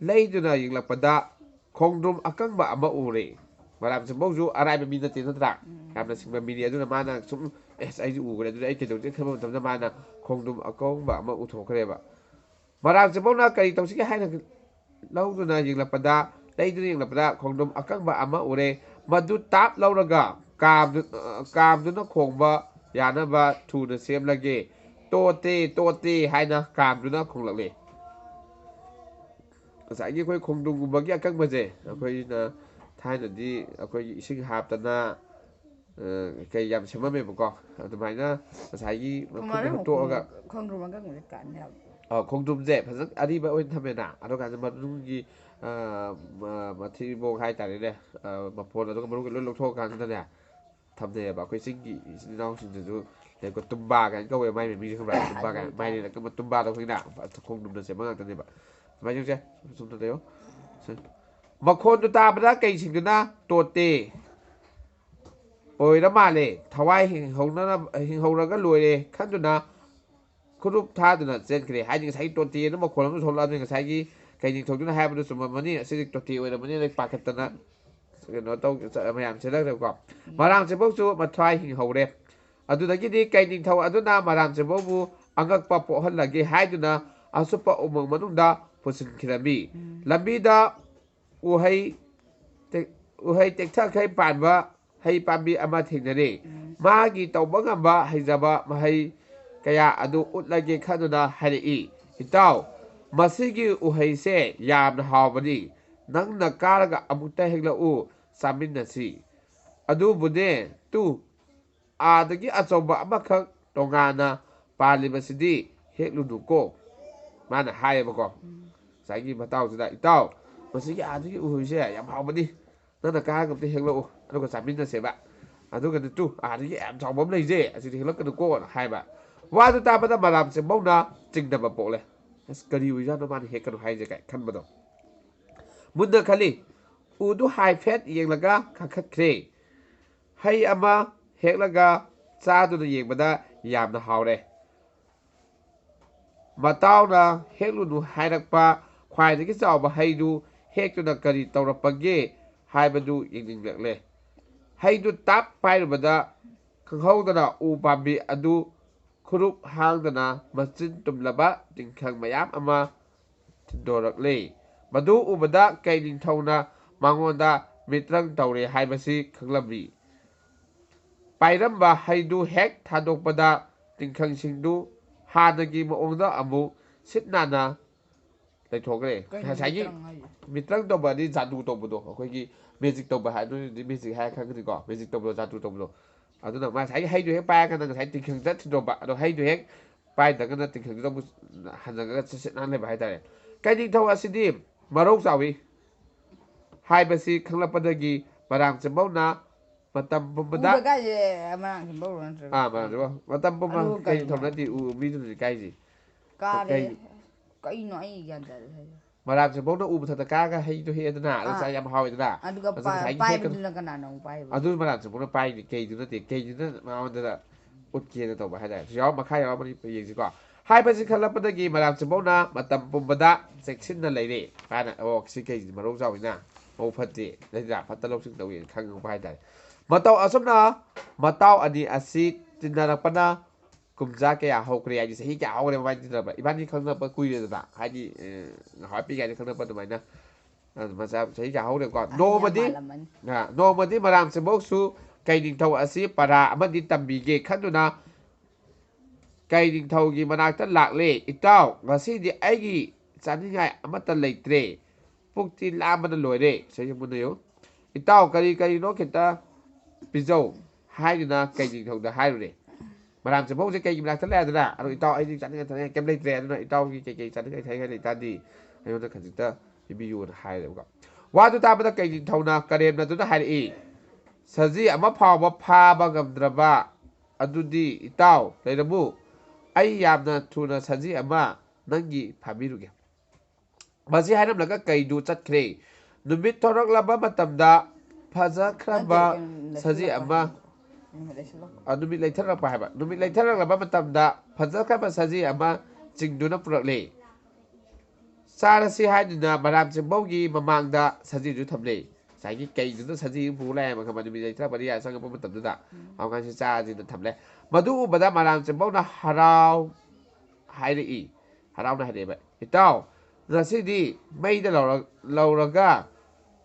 ꯂꯩꯗꯨꯅ ꯌꯦꯡꯂꯛꯄꯗ ꯈꯣꯡꯗ꯭ꯔꯨꯝ ꯑꯀꯪꯕ ꯑꯃ ꯎꯔꯦ꯫ ꯃꯔꯥꯝ ꯆꯤꯝꯕꯧꯁꯨ ꯑꯔꯥꯏꯕ ꯃꯤ ꯅꯠꯇꯦ ꯅꯠꯇ꯭ꯔꯥ? ꯎꯝ꯫ ꯌꯥꯝꯅ ꯁꯤꯡꯕ ꯃꯤꯅꯤ꯫ ꯑꯗꯨꯅ ꯃꯥꯅ ꯁꯨꯝ, "ꯑꯦꯁ, ꯑꯩꯁꯨ ꯎꯈ꯭ꯔꯦ, ꯑꯗꯨꯗꯤ ꯑꯩ ꯀꯩꯗꯧꯁꯦ?" ꯈꯟꯕ ꯃꯇꯝꯗ ꯃꯥꯅ ꯈꯣꯡꯗ꯭ꯔꯨꯝ ꯑꯀꯪꯕ ꯑꯃ ꯎꯊꯣꯛꯈ꯭ꯔꯦꯕ꯫ ꯃꯔꯥꯝ ꯆꯤꯝꯕꯧꯅ ꯀꯔꯤ ꯇꯧꯁꯤꯒꯦ ꯍꯥꯏꯅ ꯂꯧꯗꯨꯅ ꯌꯦꯡꯂꯛꯄꯗ, ꯂꯩꯗꯨꯅ ꯌꯦꯡꯂꯛꯄꯗ ꯈꯣꯡꯗ꯭ꯔꯨꯝ ꯑꯀꯪꯕ ꯑꯃ ꯎꯔꯦ꯫ ꯃꯗꯨ ꯇꯥꯞ ꯂꯧꯔꯒ ꯀꯥꯝꯗꯨ-, ꯑ, ꯀꯥꯝꯗꯨꯅ ꯈꯣꯡꯕ ꯌꯥꯅꯕ ꯊꯨꯅ ꯁꯦꯝꯂꯒꯦ꯫ "ꯇꯣꯠꯇꯦ, ꯇꯣꯠꯇꯦ" ꯍꯥꯏꯅ ꯀꯥꯝꯗꯨꯅ ꯈꯣꯡꯂꯛꯂꯦ꯫ ꯉꯁꯥꯏꯒꯤ ꯑꯩꯈꯣꯏ ꯈꯣꯡꯗ꯭ꯔꯨꯝꯒꯨꯝꯕꯒꯤ ꯑꯀꯪꯕꯁꯦ, ꯑꯩꯈꯣꯏꯅ ꯊꯥꯏꯅꯗꯤ ꯑꯩꯈꯣꯏꯒꯤ ꯏꯁꯤꯡ ꯍꯥꯞꯇꯅ, ꯑ, ꯀꯩ ꯌꯥꯝ ꯁꯦꯝꯃꯝꯃꯦꯕꯀꯣ꯫ ꯑꯗꯨꯃꯥꯏꯅ ꯉꯁꯥꯏꯒꯤ ꯃꯈꯨꯠꯅ ꯀꯃꯥꯏꯅ ꯍꯨꯠꯇꯣꯛꯑꯒ ꯈꯣꯡꯗ꯭ꯔꯨꯝ, ꯈꯣꯡꯗ꯭ꯔꯨꯝ ꯑꯀꯪꯕꯁꯦ ꯀꯥꯟ ꯌꯥꯕ? ꯑ, ꯈꯣꯡꯗ꯭ꯔꯨꯝꯁꯦ ꯐꯖꯅ ꯑꯔꯤꯕ ꯑꯣꯏꯅ ꯊꯝꯃꯦꯅ, ꯑꯗꯨ ꯀꯥꯟꯗ ꯃꯅꯨꯡꯒꯤ, ꯑ, ꯃ-, ꯃꯊꯤꯕꯣꯡ ꯍꯥꯏꯇꯥꯔꯦꯅꯦ, ꯑ, ꯃꯐꯣꯟ ꯑꯗꯨꯒ ꯃꯔꯨꯒ ꯂꯣꯏ ꯂꯧꯊꯣꯛꯑꯀꯥꯟꯗꯅꯦ ꯊꯝꯅꯩꯌꯦꯕ꯫ ꯑꯩꯈꯣꯏ ꯆꯤꯡꯒꯤ ꯏꯆꯤꯟ ꯏꯅꯥꯎꯁꯤꯡꯗꯨꯁꯨ ꯂꯩꯀꯣ, ꯇꯨꯝꯕꯥ ꯀꯥꯏꯅ ꯀꯧꯋꯦ ꯃꯥꯏ ꯃꯃꯤꯡꯁꯦ, ꯈꯪꯕ꯭ꯔꯥ? ꯇꯨꯝꯕꯥ ꯀꯥꯏꯅ, ꯃꯥꯏꯔꯦꯟ ꯑꯀꯪꯕ ꯇꯨꯝꯕꯥꯗꯣ ꯈꯪꯉꯤꯅ? ꯈꯣꯡꯗ꯭ꯔꯨꯝꯅ ꯁꯦꯝꯕ ꯉꯥꯛꯇꯅꯦꯕ꯫ ꯁꯨꯃꯥꯏꯅ ꯇꯧꯁꯦ, ꯁꯨꯝ ꯇꯧ꯫ ꯃꯈꯣꯟꯗꯨ ꯇꯥꯕꯗ ꯀꯩꯁꯤꯡꯗꯨꯅ ꯇꯣꯠꯇꯦ ꯑꯣꯏꯔ ꯃꯥꯜꯂꯦ꯫ ꯊꯋꯥꯏ ꯍꯤꯡꯍꯧꯅꯅꯕ, ꯍꯤꯡꯍꯧꯔꯒ ꯂꯣꯏꯔꯦ ꯈꯟꯗꯨꯅ ꯈꯨꯔꯨꯞ ꯊꯥꯗꯨꯅ ꯆꯦꯟꯈ꯭ꯔꯦ꯫ ꯍꯥꯏꯗꯤ ꯉꯁꯥꯏꯒꯤ ꯇꯣꯇꯤ ꯑꯅ ꯃꯈꯣꯜ ꯑꯃ ꯊꯣꯛꯂꯛꯑꯕꯅꯤ꯫ ꯉꯁꯥꯏꯒꯤ ꯀꯩ ꯅꯤꯡꯊꯧꯗꯨꯅ ꯍꯥꯏꯕꯗꯨ ꯆꯨꯝꯃꯝꯃꯅꯤ꯫ ꯑꯁꯤꯗꯤ ꯇꯣꯇꯤ ꯑꯣꯏꯔꯝꯃꯅꯤ꯫ ꯑꯗꯩ ꯄꯥꯈꯠꯇꯅ ꯀꯩꯅꯣ ꯇꯧ-, ꯆ-, ꯃꯌꯥꯝ ꯆꯦꯜꯂꯛꯈ꯭ꯔꯦꯕꯀꯣ꯫ ꯃꯔꯥꯝ ꯆꯦꯐꯧꯁꯨ ꯃꯊ꯭ꯋꯥꯏ ꯍꯤꯡꯍꯧꯔꯦ꯫ ꯑꯗꯨꯗꯒꯤꯗꯤ ꯀꯩ ꯅꯤꯡꯊꯧ ꯑꯗꯨꯅ ꯃꯔꯥꯝ ꯆꯦꯐꯧꯕꯨ ꯑꯉꯛꯄ ꯄꯣꯛꯍꯜꯂꯒꯦ ꯍꯥꯏꯗꯨꯅ ꯑꯁꯨꯞꯄ ꯎꯃꯪ ꯃꯅꯨꯡꯗ ꯄꯨꯁꯤꯟꯈꯤꯔꯝꯃꯤ꯫ ꯎꯝ꯫ ꯂꯝꯕꯤꯗ ꯎꯍꯩ ꯇꯦꯛ-, ꯎꯍꯩ ꯇꯦꯛꯊꯈꯩ ꯄꯥꯟꯕ ꯍꯩ ꯄꯥꯝꯕꯤ ꯑꯃ ꯊꯦꯡꯅꯔꯦ꯫ ꯎꯝ꯫ ꯃꯥꯒꯤ ꯇꯧꯕ ꯉꯝꯕ ꯍꯩꯖꯕ ꯃꯍꯩ ꯀꯌꯥ ꯑꯗꯨ ꯎꯠꯂꯒꯦ ꯈꯟꯗꯨꯅ ꯍꯥꯏꯔꯛꯏ, "ꯏꯇꯥꯎ, ꯃꯁꯤꯒꯤ ꯎꯍꯩꯁꯦ ꯌꯥꯝꯅ ꯍꯥꯎꯕꯅꯤ꯫ ꯅꯪꯅ ꯀꯥꯔꯒ ꯑꯃꯨꯛꯇ ꯍꯦꯛꯂꯛꯎ, ꯆꯥꯃꯤꯟꯅꯁꯤ꯫" "ꯑꯗꯨꯕꯨꯅꯦ, ꯇꯨ, ꯑꯥꯗꯒꯤ ꯑꯆꯧꯕ ꯑꯃꯈꯛ ꯇꯣꯉꯥꯟꯅ ꯄꯥꯜꯂꯤꯕꯁꯤꯗꯤ ꯍꯦꯛꯂꯨꯅꯨꯀꯣ", ꯃꯥꯅ ꯍꯥꯏꯌꯦꯕꯀꯣ꯫ ꯎꯝ꯫ ꯉꯁꯥꯏꯒꯤ ꯃꯇꯥꯎꯁꯤꯗ, "ꯏꯇꯥꯎ, ꯃꯁꯤꯒꯤ ꯑꯥꯗꯒꯤ ꯎꯍꯩꯁꯦ ꯌꯥꯝ ꯍꯥꯎꯕꯅꯤ, ꯅꯪꯅ ꯀꯥꯔꯒ ꯑꯝꯇ ꯍꯦꯛꯂꯛꯎ, ꯑꯗꯨꯒ ꯆꯥꯃꯤꯟꯅꯁꯦꯕ꯫ ꯑꯗꯨꯒ ꯅꯠꯇꯨ, ꯑꯥꯗꯒꯤ ꯌꯥꯝ ꯆꯥꯎꯕ ꯑꯃ ꯂꯩꯁꯦ, ꯑꯁꯤꯗꯤ ꯍꯦꯛꯂꯛꯀꯅꯨꯀꯣꯅ" ꯍꯥꯏꯕ꯫ ꯋꯥꯗꯨ ꯇꯥꯕꯗ ꯃꯔꯥꯝ ꯆꯤꯡꯕꯧꯅ ꯆꯤꯡꯅꯕ ꯄꯣꯛꯂꯦ꯫ "ꯑꯁ, ꯀꯔꯤ ꯑꯣꯏꯖꯥꯠꯅꯣ ꯃꯥꯅ ꯍꯦꯛꯀꯅꯨ ꯍꯥꯏꯁꯦ?" ꯀꯥꯏ ꯈꯟꯕꯗꯣ꯫ ꯃꯨꯟꯅ ꯈꯜꯂꯤ꯫ ꯎꯗꯨ ꯍꯥꯏꯐꯦꯠ ꯌꯦꯡꯂꯒ ꯀꯥꯈꯠꯈ꯭ꯔꯦ꯫ ꯍꯩ ꯑꯃ ꯍꯦꯛꯂꯒ ꯆꯥꯗꯨꯅ ꯌꯦꯡꯕꯗ ꯌꯥꯝꯅ ꯍꯥꯎꯔꯦ꯫ ꯃꯇꯥꯎꯅ ꯍꯦꯛꯂꯨꯅꯨ ꯍꯥꯏꯔꯛꯄ ꯈ꯭ꯋꯥꯏꯗꯒꯤ ꯆꯥꯎꯕ ꯍꯩꯗꯨ ꯍꯦꯛꯇꯨꯅ ꯀꯔꯤ ꯇꯧꯔꯛꯄꯒꯦ ꯍꯥꯏꯕꯗꯨ ꯌꯦꯡꯅꯤꯡꯂꯛꯂꯦ꯫ ꯍꯩꯗꯨ ꯇꯥꯞ ꯄꯥꯏꯔꯨꯕꯗ ꯈꯪꯍꯧꯗꯅ ꯎ ꯄꯥꯝꯕꯤ ꯑꯗꯨ ꯈꯨꯔꯨꯞ ꯍꯥꯡꯗꯅ ꯃꯆꯤꯟ ꯇꯨꯝꯂꯕ ꯇꯤꯡꯈꯪ ꯃꯌꯥꯝ ꯑꯃ ꯊꯤꯟꯗꯣꯔꯛꯂꯦ꯫ ꯃꯗꯨ ꯎꯕꯗ ꯀꯩ ꯅꯤꯡꯊꯧꯅ ꯃꯉꯣꯟꯗ ꯃꯤꯇ꯭ꯔꯪ ꯇꯧꯔꯦ ꯍꯥꯏꯕꯁꯤ ꯈꯪꯂꯝꯃꯤ꯫ ꯄꯥꯏꯔꯝꯕ ꯍꯩꯗꯨ ꯍꯦꯛ ꯊꯥꯗꯣꯛꯄꯗ ꯇꯤꯡꯈꯪꯁꯤꯡꯗꯨ ꯍꯥꯟꯅꯒꯤ ꯃꯑꯣꯡꯗ ꯑꯃꯨꯛ ꯁꯤꯠ ꯅꯥꯟꯅ ꯂꯩꯊꯣꯛꯈ꯭ꯔꯦ꯫ ꯀꯩꯅꯣ ꯉꯁꯥꯏꯒꯤ ꯃꯤꯇ꯭ꯔꯪ ꯍꯥꯏꯁꯦ? ꯃꯤꯇ꯭ꯔꯪ ꯇꯧꯕ ꯑꯗꯤ ꯖꯥꯗꯨ ꯇꯧꯕꯗꯣ, ꯑꯩꯈꯣꯏꯒꯤ ꯃꯦꯖꯤꯛ ꯇꯧꯕ ꯍꯥꯏ, ꯑꯗꯨꯗꯤ ꯃꯦꯖꯤꯛ ꯍꯥꯏꯔ ꯈꯪꯒꯅꯤꯀꯣ, ꯃꯦꯖꯤꯛ ꯇꯧꯕꯗꯣ, ꯖꯥꯗꯨ ꯇꯧꯕꯗꯣ꯫ ꯑꯗꯨꯅ ꯃꯥ ꯉꯁꯥꯏꯒꯤ ꯍꯩꯗꯨ ꯍꯦꯛ ꯄꯥꯏꯔꯀꯥꯟꯗ ꯉꯁꯥꯏ ꯇꯤꯡꯈꯪꯗ ꯊꯤꯟꯗꯣꯛꯄ, ꯑꯗꯣ ꯍꯩꯗꯨ ꯍꯦꯛ ꯄꯥꯏꯗ꯭ꯔꯒꯅ ꯇꯤꯡꯈꯪꯗꯨꯗ ꯑꯃꯨꯛ ꯍꯟꯖꯤꯜꯂꯒ ꯁꯤꯠ ꯅꯥꯟ ꯂꯩꯕ ꯍꯥꯏꯇꯥꯔꯦ꯫ ꯀꯩꯅꯤꯡꯊꯧ ꯑꯁꯤꯗꯤ ꯃꯔꯧ ꯆꯥꯎꯏ ꯍꯥꯏꯕꯁꯤ ꯈꯪꯂꯛꯄꯗꯒꯤ ꯃꯔꯥꯝ ꯆꯤꯝꯕꯧꯅ ꯃꯇꯝ ꯄꯨꯝꯕꯗ ꯎꯗ ꯀꯥꯏꯁꯦ ꯃꯔꯥꯝ ꯆꯤꯝꯕꯧꯔꯣ ꯅꯠꯇ꯭ꯔꯒ? ꯑꯥ, ꯃꯔꯥꯝ ꯆꯤꯝꯕꯧ꯫ ꯃꯇꯝ ꯄꯨꯝꯕ ꯑꯗꯨ ꯀꯩ ꯀꯩꯅꯣ? ꯊꯧꯅꯗꯦ, ꯎ ꯃꯤꯗꯨꯅꯗꯤ ꯀꯥꯏꯁꯦ꯫ ꯀꯥꯔꯦ꯫ ꯀꯩ? ꯀꯩꯅꯣ ꯑꯩ ꯒ꯭ꯌꯥꯟ ꯇꯥꯗꯦ ꯍꯥꯏꯁꯦ꯫ ꯃꯔꯥꯝ ꯆꯤꯝꯕꯧꯅ ꯎ ꯃꯊꯛꯇ ꯀꯥꯔꯒ ꯍꯩꯗꯣ ꯍꯦꯛꯑꯦꯗꯅ, ꯑꯗꯨ ꯑꯥ꯫ ꯆꯥ ꯌꯥꯝ ꯍꯥꯎꯋꯦꯗꯅ꯫ ꯑꯗꯨꯒ ꯑꯗꯨ ꯄꯥ-, ꯉꯁꯥꯏꯒꯤ ꯍꯦꯛꯀ-, ꯄꯥꯏꯕꯗꯨꯅ ꯀꯅꯥꯅ ꯑꯃꯨꯛ ꯄꯥꯏꯕ? ꯑꯗꯨ ꯃꯔꯥꯝ ꯆꯤꯝꯕꯧꯅ ꯄꯥꯏꯅꯤ, ꯀꯩꯗꯨ ꯅꯠꯇꯦ, ꯀꯩꯗꯨꯅ ꯃꯉꯣꯟꯗ ꯎꯠꯀꯦꯅ ꯇꯧꯕ ꯍꯥꯏꯇꯥꯔꯦ꯫ ꯁꯤ ꯌꯥꯎꯔ-, ꯃꯈꯥ ꯌꯥꯎꯔꯝꯕꯅꯤ, ꯌꯦꯡꯁꯤꯀꯣ꯫ ꯍꯥꯏꯕꯁꯤ ꯈꯜꯂꯛꯄꯗꯒꯤ ꯃꯔꯥꯝ ꯆꯤꯝꯕꯧꯅ ꯃꯇꯝ ꯄꯨꯝꯕꯗ ꯆꯦꯛꯁꯤꯟꯅ ꯂꯩꯔꯦ꯫ ꯃꯥꯅ, "ꯑꯣ, ꯁꯤ ꯀꯩꯁꯤꯗꯤ ꯃꯔꯧ ꯆꯥꯎꯏꯅ, ꯃꯕꯨꯛ ꯐꯠꯇꯦ, ꯅꯠꯇ꯭ꯔꯥ? ꯐꯠꯇ ꯂꯧꯁꯤꯡ ꯇꯧꯏꯅ" ꯈꯪꯉꯛꯄ ꯍꯥꯏꯇꯥꯔꯦ꯫ ꯃꯇꯧ ꯑꯁꯨꯝꯅ ꯃꯇꯥꯎ ꯑꯅꯤ ꯑꯁꯤ ꯇꯤꯟꯅꯔꯛꯄꯅ ꯀꯨꯝꯖꯥ ꯀꯌꯥ ꯍꯧꯈ꯭ꯔꯦ, ꯍꯥꯏꯗꯤ ꯆꯍꯤ ꯀꯌꯥ ꯍꯧꯈ꯭ꯔꯦ ꯃꯕꯥꯅꯤ ꯇꯤꯟꯅꯔꯛꯄ? ꯏꯕꯥꯅꯤ ꯈꯪꯅꯔꯛꯄ ꯀꯨꯏꯔꯦꯗꯅ, ꯍꯥꯏꯗꯤ, ꯑ, ꯉꯍꯥꯟꯋꯥꯏ ꯄꯤꯛꯏꯉꯩꯗ ꯈꯪꯅꯔꯛꯄ ꯑꯗꯨꯃꯥꯏꯅ꯫ ꯑꯗꯨ ꯃꯆꯥ ꯆꯍꯤ ꯀꯌꯥ ꯍꯧꯈ꯭ꯔꯦꯀꯣ? ꯑꯍꯟ ꯌꯥꯝ ꯅꯣꯡꯃꯗꯤ, ꯃꯥꯜꯂꯝꯃꯅꯤ꯫ ꯑ, ꯅꯣꯡꯃꯗꯤ ꯃꯔꯥꯝ ꯆꯤꯝꯕꯧꯁꯨ ꯀꯩ ꯅꯤꯡꯊꯧ ꯑꯁꯤ ꯄꯔꯥ ꯑꯃꯗꯤ ꯇꯝꯕꯤꯒꯦ ꯈꯟꯗꯨꯅ ꯀꯩ ꯅꯤꯡꯊꯧꯒꯤ ꯃꯅꯥꯛꯇ ꯂꯥꯛꯂꯦ꯫ "ꯏꯇꯥꯎ, ꯉꯁꯤꯗꯤ ꯑꯩꯒꯤ ꯆꯥꯅꯤꯡꯉꯥꯏ ꯑꯃꯠꯇ ꯂꯩꯇ꯭ꯔꯦ꯫ ꯄꯨꯛꯇꯤ ꯂꯥꯝꯕꯅ ꯂꯣꯏꯔꯦ"꯫ ꯁꯤꯁꯦ ꯃꯨꯟꯅ ꯌꯦꯡꯉꯨ꯫ "ꯏꯇꯥꯎ, ꯀꯔꯤ ꯀꯔꯤꯅꯣ ꯈꯤꯇ ꯄꯤꯖꯧ" ꯍꯥꯏꯗꯨꯅ ꯀꯩ ꯅꯤꯡꯊꯧꯗ ꯍꯥꯏꯔꯨꯔꯦ꯫ ꯃꯔꯥꯝ ꯆꯤꯝꯕꯧꯁꯦ ꯀꯩꯒꯤ ꯃꯅꯥꯛꯇ ꯂꯥꯛꯑꯦꯗꯅ? ꯑꯗꯣ, "ꯏꯇꯥꯎ, ꯑꯩꯗꯤ ꯆꯥꯅꯤꯡꯉꯥꯏ ꯊꯛꯅꯤꯡꯉꯥꯏ ꯀꯩꯝ ꯂꯩꯇ꯭ꯔꯦ, ꯑꯗꯨꯅ ꯏꯇꯥꯎꯒꯤ ꯀꯩꯀꯩ ꯆꯥꯅꯤꯡꯉꯥꯏ ꯊꯛꯅꯤꯡꯉꯥꯏ ꯂꯩꯇꯥꯔꯗꯤ ꯑꯩꯉꯣꯟꯗ ꯈꯖꯤꯛꯇ ꯄꯤꯕꯤꯌꯨꯅ ꯍꯥꯏꯔꯦꯕꯀꯣ꯫ ꯋꯥꯗꯨ ꯇꯥꯕꯗ ꯀꯩ ꯅꯤꯡꯊꯧꯅ ꯀꯔꯦꯝꯅꯗꯨꯅ ꯍꯥꯏꯔꯛꯏ, "ꯁꯖꯤ ꯑꯃ ꯐꯥꯎꯕ ꯐꯥꯕ ꯉꯝꯗ꯭ꯔꯕ ꯑꯗꯨꯗꯤ ꯏꯇꯥꯎ ꯂꯩꯔꯝꯃꯨ, ꯑꯩ ꯌꯥꯝꯅ ꯊꯨꯅ ꯁꯖꯤ ꯑꯃ ꯅꯪꯒꯤ ꯐꯥꯕꯤꯔꯨꯒꯦ"꯫ ꯃꯁꯤ ꯍꯥꯏꯔꯝꯂꯒ ꯀꯩꯗꯨ ꯆꯠꯈ꯭ꯔꯦ꯫ ꯅꯨꯃꯤꯠ ꯊꯣꯔꯛꯂꯕ ꯃꯇꯝꯗ ꯐꯖꯈ꯭ꯔꯕ ꯅꯠꯇꯦ, ꯀꯩꯅꯣ, ꯁꯖꯤ ꯂꯩꯁꯤꯜꯂꯛꯄ ꯑꯃ ꯍꯥꯏꯕ꯫ ꯎꯝ, ꯂꯩꯁꯤꯜꯂꯛꯄ꯫ ꯑ, ꯅꯨꯃꯤꯠ ꯂꯩꯊꯔꯛꯄ ꯍꯥꯏꯕ꯫ ꯅꯨꯃꯤꯠ ꯂꯩꯊꯔꯛꯂꯕ ꯃꯇꯝꯗ ꯐꯖꯈ꯭ꯔꯕ ꯁꯖꯤ ꯑꯃ ꯆꯤꯡꯗꯨꯅ ꯄꯨꯔꯛꯂꯦ꯫ "ꯆꯥꯔꯁꯤ" ꯍꯥꯏꯗꯨꯅ ꯃꯔꯥꯝ ꯆꯤꯡꯕꯧꯒꯤ ꯃꯃꯥꯡꯗ ꯁꯖꯤꯗꯨ ꯊꯝꯂꯦ꯫ ꯉꯁꯥꯏꯒꯤ ꯀꯩꯗꯨꯅ ꯁꯖꯤ ꯑꯃ ꯄꯨ ꯂꯥꯛꯑꯦꯕ, ꯈꯪꯕ? ꯅꯨꯃꯤꯠ ꯂꯩꯊꯔꯛꯄꯗ ꯌꯥ ꯆꯪꯉꯛꯄ ꯃꯇꯝꯗꯨꯗ꯫ ꯎꯝ꯫ ꯑꯉꯥꯡꯁꯤ ꯆꯥꯁꯤꯅ ꯊꯝꯂꯦ꯫ ꯃꯗꯨ ꯎꯕꯗ ꯃꯔꯥꯝ ꯆꯤꯡꯕꯧꯅ ꯍꯔꯥꯎ ꯍꯥꯏꯔꯛꯏ꯫ ꯍꯔꯥꯎꯅ ꯍꯥꯏꯔꯛꯑꯦꯕ, "ꯏꯇꯥꯎ, ꯉꯁꯤꯗꯤ ꯃꯩꯗ ꯂꯧꯔ-, ꯂꯧꯔꯒ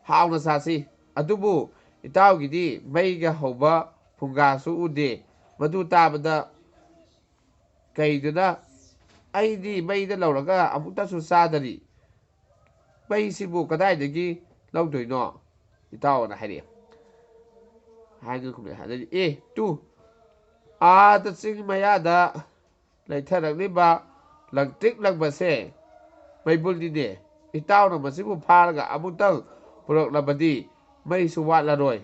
ꯍꯥꯎꯅ ꯆꯥꯁꯤ꯫ ꯑꯗꯨꯕꯨ ꯏꯇꯥꯎꯒꯤꯗꯤ ꯃꯩꯒ ꯍꯧꯕ ꯐꯨꯡꯒꯥꯁꯨ ꯎꯗꯦ"꯫ ꯃꯗꯨ ꯇꯥꯕꯗ ꯀꯩꯗꯨꯅ, "ꯑꯩꯗꯤ ꯃꯩꯗ ꯂꯧꯔꯒ ꯑꯃꯨꯛꯇꯁꯨ ꯆꯥꯗꯔꯤ꯫ ꯃꯩꯁꯤꯕꯨ ꯀꯗꯥꯏꯗꯒꯤ ꯂꯧꯗꯣꯏꯅꯣ, ꯏꯇꯥꯎ?" ꯑꯅ ꯍꯥꯏꯔꯛꯑꯦ꯫ ꯍꯥꯏꯗꯨꯅ ꯈꯨꯝꯂꯛꯑꯦ꯫ ꯑꯗꯩꯗꯤ, "ꯑꯦ, ꯇꯨ, ꯑꯥꯗ ꯆꯤꯡ ꯃꯌꯥꯗ ꯂꯩꯊꯔꯛꯂꯤꯕ ꯂꯪꯇ꯭ꯔꯤꯛ ꯂꯪꯕꯁꯦ ꯃꯩꯕꯨꯜꯅꯤꯅꯦ꯫ ꯏꯇꯥꯎꯅ ꯃꯁꯤꯕꯨ ꯐꯥꯔꯒ ꯑꯃꯨꯛꯇꯪ ꯄꯨꯔꯛꯂꯕꯗꯤ ꯃꯩꯁꯨ ꯋꯥꯠꯂꯔꯣꯏ,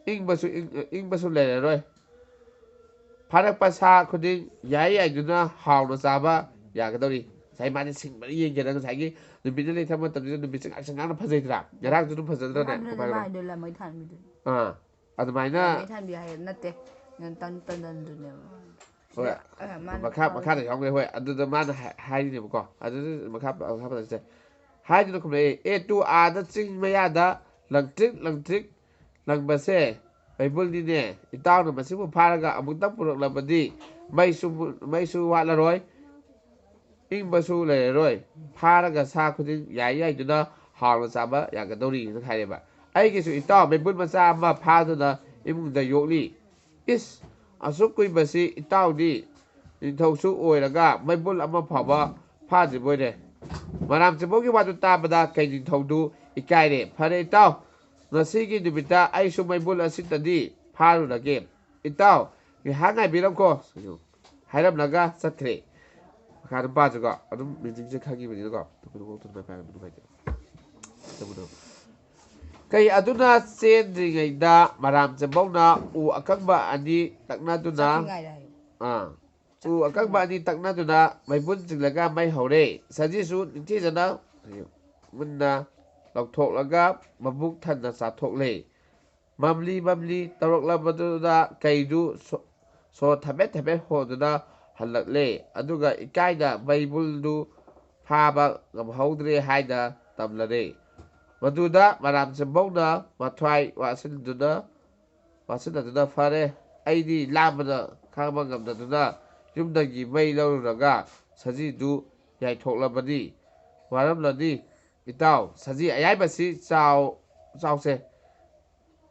ꯏꯪꯕꯁꯨ ꯏꯪ-, ꯏꯪꯕꯁꯨ ꯂꯩꯔꯔꯣꯏ꯫ ꯐꯥꯔꯛꯄ ꯁꯥ ꯈꯨꯗꯤꯡ ꯌꯥꯏ ꯌꯥꯏꯗꯨꯅ ꯍꯥꯎꯅ ꯆꯥꯕ ꯌꯥꯒꯗꯧꯔꯤ"꯫ ꯉꯁꯥꯏ ꯃꯥꯗꯤ ꯁꯤꯡꯕꯅ ꯌꯦꯡꯒꯦꯅ, ꯉꯁꯥꯏꯒꯤ ꯅꯨꯃꯤꯠꯅ ꯂꯩꯊꯕ ꯃꯇꯝꯁꯤꯗ ꯅꯨꯃꯤꯠꯁꯦ ꯉꯥꯛꯁꯪ ꯉꯥꯡꯅ ꯐꯖꯩꯗꯅ, ꯉꯔꯥꯡꯁꯨ ꯑꯗꯨꯝ ꯐꯖꯗ꯭ꯔꯅꯦ? ꯃꯥꯏꯗꯨꯅ ꯀꯃꯥꯏꯅ? ꯃꯥꯏꯗꯨ ꯂꯃꯩ ꯊꯥꯟꯕꯤꯗꯨꯅꯤ꯫ ꯑꯥ, ꯑꯗꯨꯃꯥꯏꯅ꯫ ꯂꯃꯩ ꯊꯥꯟꯕꯤ ꯍꯥꯏꯌꯦ, ꯅꯠꯇꯦ, ꯇꯟ-, ꯇꯟꯗꯟꯗꯨꯅꯦꯕ꯫ ꯍꯣꯏ꯫ ꯁꯤꯗ, ꯑ, ꯃꯥꯅ ꯃꯈꯥ, ꯊꯥꯕ ꯃꯈꯥꯗ ꯌꯥꯎꯈ꯭ꯔꯦ꯫ ꯍꯣꯏ, ꯑꯗꯨꯗ ꯃꯥꯅ ꯍꯥꯏ-, ꯍꯥꯏꯔꯤꯅꯦꯕꯀꯣ꯫ ꯑꯗꯨꯗ ꯃꯈꯥ, ꯃꯈꯥ ꯄꯟꯁꯦ꯫ ꯍꯥꯏꯗꯨꯅ ꯈꯨꯝꯂꯛꯑꯦ, "ꯑꯦ ꯇꯨ, ꯑꯥꯗ ꯆꯤꯡ ꯃꯌꯥꯗ ꯂꯪꯇ꯭ꯔꯤꯛ ꯂꯪꯇ꯭ꯔꯤꯛ ꯂꯪꯕꯁꯦ ꯃꯩꯕꯨꯜꯅꯤꯅꯦ꯫ ꯏꯇꯥꯎꯅ ꯃꯁꯤꯕꯨ ꯐꯥꯔꯒ ꯑꯃꯨꯛꯇꯪ ꯄꯨꯔꯛꯂꯕꯗꯤ ꯃꯩꯁꯨ ꯃꯨ-, ꯃꯩꯁꯨ ꯋꯥꯠꯂꯔꯣꯏ, ꯏꯪꯕꯁꯨ ꯂꯩꯔꯔꯣꯏ꯫ ꯐꯥꯔꯒ ꯁꯥ ꯈꯨꯗꯤꯡ ꯌꯥꯏ ꯌꯥꯏꯗꯨꯅ ꯍꯥꯎꯅ ꯆꯥꯕ ꯌꯥꯒꯗꯧꯔꯤꯅ" ꯍꯥꯏꯔꯦꯕ꯫ "ꯑꯩꯒꯤꯁꯨ ꯏꯇꯥꯎ ꯃꯩꯕꯨꯜ ꯃꯆꯥ ꯑꯃ ꯐꯥꯗꯨꯅ ꯏꯃꯨꯡꯗ ꯌꯣꯛꯂꯤ꯫ ꯏꯁ, ꯑꯁꯨꯛ ꯀꯨꯏꯕꯁꯤ ꯏꯇꯥꯎꯗꯤ ꯅꯤꯡꯊꯧꯁꯨ ꯑꯣꯏꯔꯒ ꯃꯩꯕꯨꯜ ꯑꯃ ꯐꯥꯎꯕ ꯐꯥꯗ꯭ꯔꯤꯕꯣꯏꯔꯦ"꯫ ꯃꯔꯥꯝ ꯆꯤꯡꯕꯧꯒꯤ ꯋꯥꯗꯨ ꯇꯥꯕꯗ ꯀꯩ ꯅꯤꯡꯊꯧꯗꯨ ꯏꯀꯥꯏꯔꯦ꯫ "ꯐꯔꯦ ꯏꯇꯥꯎ, ꯉꯁꯤꯒꯤ ꯅꯨꯃꯤꯠꯇ ꯑꯩꯁꯨ ꯃꯩꯕꯨꯜ ꯑꯁꯤꯗꯗꯤ ꯐꯥꯔꯨꯔꯒꯦ꯫ ꯏꯇꯥꯎ, ꯉꯥꯏꯍꯥꯛ ꯉꯥꯏꯕꯤꯔꯝꯈꯣ" ꯍꯥꯏꯔꯝꯂꯒ ꯆꯠꯈ꯭ꯔꯦ꯫ ꯃꯈꯥ ꯑꯗꯨꯝ ꯄꯥꯁꯤꯀꯣ꯫ ꯑꯗꯨꯝ ꯃꯤꯅꯤꯡꯁꯦ ꯈꯪꯉꯤꯕꯅꯤꯅꯀꯣ꯫ ꯇꯨꯄꯤꯗꯨ ꯀꯣꯛ ꯇꯨꯝꯕ ꯐꯥꯏꯕ ꯅꯨꯡꯉꯥꯏꯇꯦ꯫ ꯇꯧꯕꯗꯣ꯫ ꯀꯩ ꯑꯗꯨꯅ ꯆꯦꯟꯗ꯭ꯔꯤꯉꯩꯗ ꯃꯔꯥꯝ ꯆꯦꯝꯕꯧꯅ ꯎ ꯑꯀꯪꯕ ꯑꯅꯤ ꯇꯛꯅꯗꯨꯅ, ꯆꯥꯛꯈꯤꯉꯥꯏꯗ ꯍꯥꯏꯌꯨ꯫ ꯑꯥ, ꯎ ꯑꯀꯪꯕ ꯑꯅꯤ ꯇꯛꯅꯗꯨꯅ ꯃꯩꯕꯨꯟ ꯆꯤꯡꯂꯒ ꯃꯩ ꯍꯧꯔꯦ꯫ ꯁꯖꯤꯁꯨ ꯅꯤꯡꯊꯤꯖꯅ ꯃꯨꯟꯅ ꯂꯧꯊꯣꯛꯂꯒ ꯃꯕꯨꯛ ꯊꯟꯅ ꯆꯥꯊꯣꯛꯂꯦ꯫ ꯃꯝꯂꯤ ꯃꯝꯂꯤ ꯇꯧꯔꯛꯂꯕꯗꯨꯗ ꯀꯩꯗꯨ ꯁꯣ-, ꯁꯣ ꯊꯕꯦꯠ ꯊꯕꯦꯠ ꯍꯣꯗꯨꯅ ꯍꯜꯂꯛꯂꯦ꯫ ꯑꯗꯨꯒ ꯏꯀꯥꯏꯅ ꯃꯩꯕꯨꯜꯗꯨ ꯐꯥꯕ ꯉꯝꯍꯧꯗ꯭ꯔꯦ ꯍꯥꯏꯅ ꯇꯝꯂꯔꯦ꯫ ꯃꯗꯨꯗ ꯃꯔꯥꯝ ꯆꯦꯝꯕꯧꯅ ꯃꯊ꯭ꯋꯥꯏ ꯋꯥꯁꯤꯟꯗꯨꯅ, ꯋꯥꯁꯤꯟꯅꯗꯨꯅ, "ꯐꯔꯦ, ꯑꯩꯗꯤ ꯂꯥꯝꯕꯅ ꯈꯥꯡꯕ ꯉꯝꯗꯗꯨꯅ ꯌꯨꯝꯗꯒꯤ ꯃꯩ ꯂꯧꯔꯨꯔꯒ ꯁꯖꯤꯗꯨ ꯌꯥꯏꯊꯣꯛꯂꯕꯅꯤ꯫ ꯋꯥꯔꯝꯂꯅꯤ꯫ ꯏꯇꯥꯎ, ꯁꯖꯤ ꯑꯌꯥꯏꯕꯁꯤ ꯆꯥꯎ-, ꯆꯥꯎꯁꯦ꯫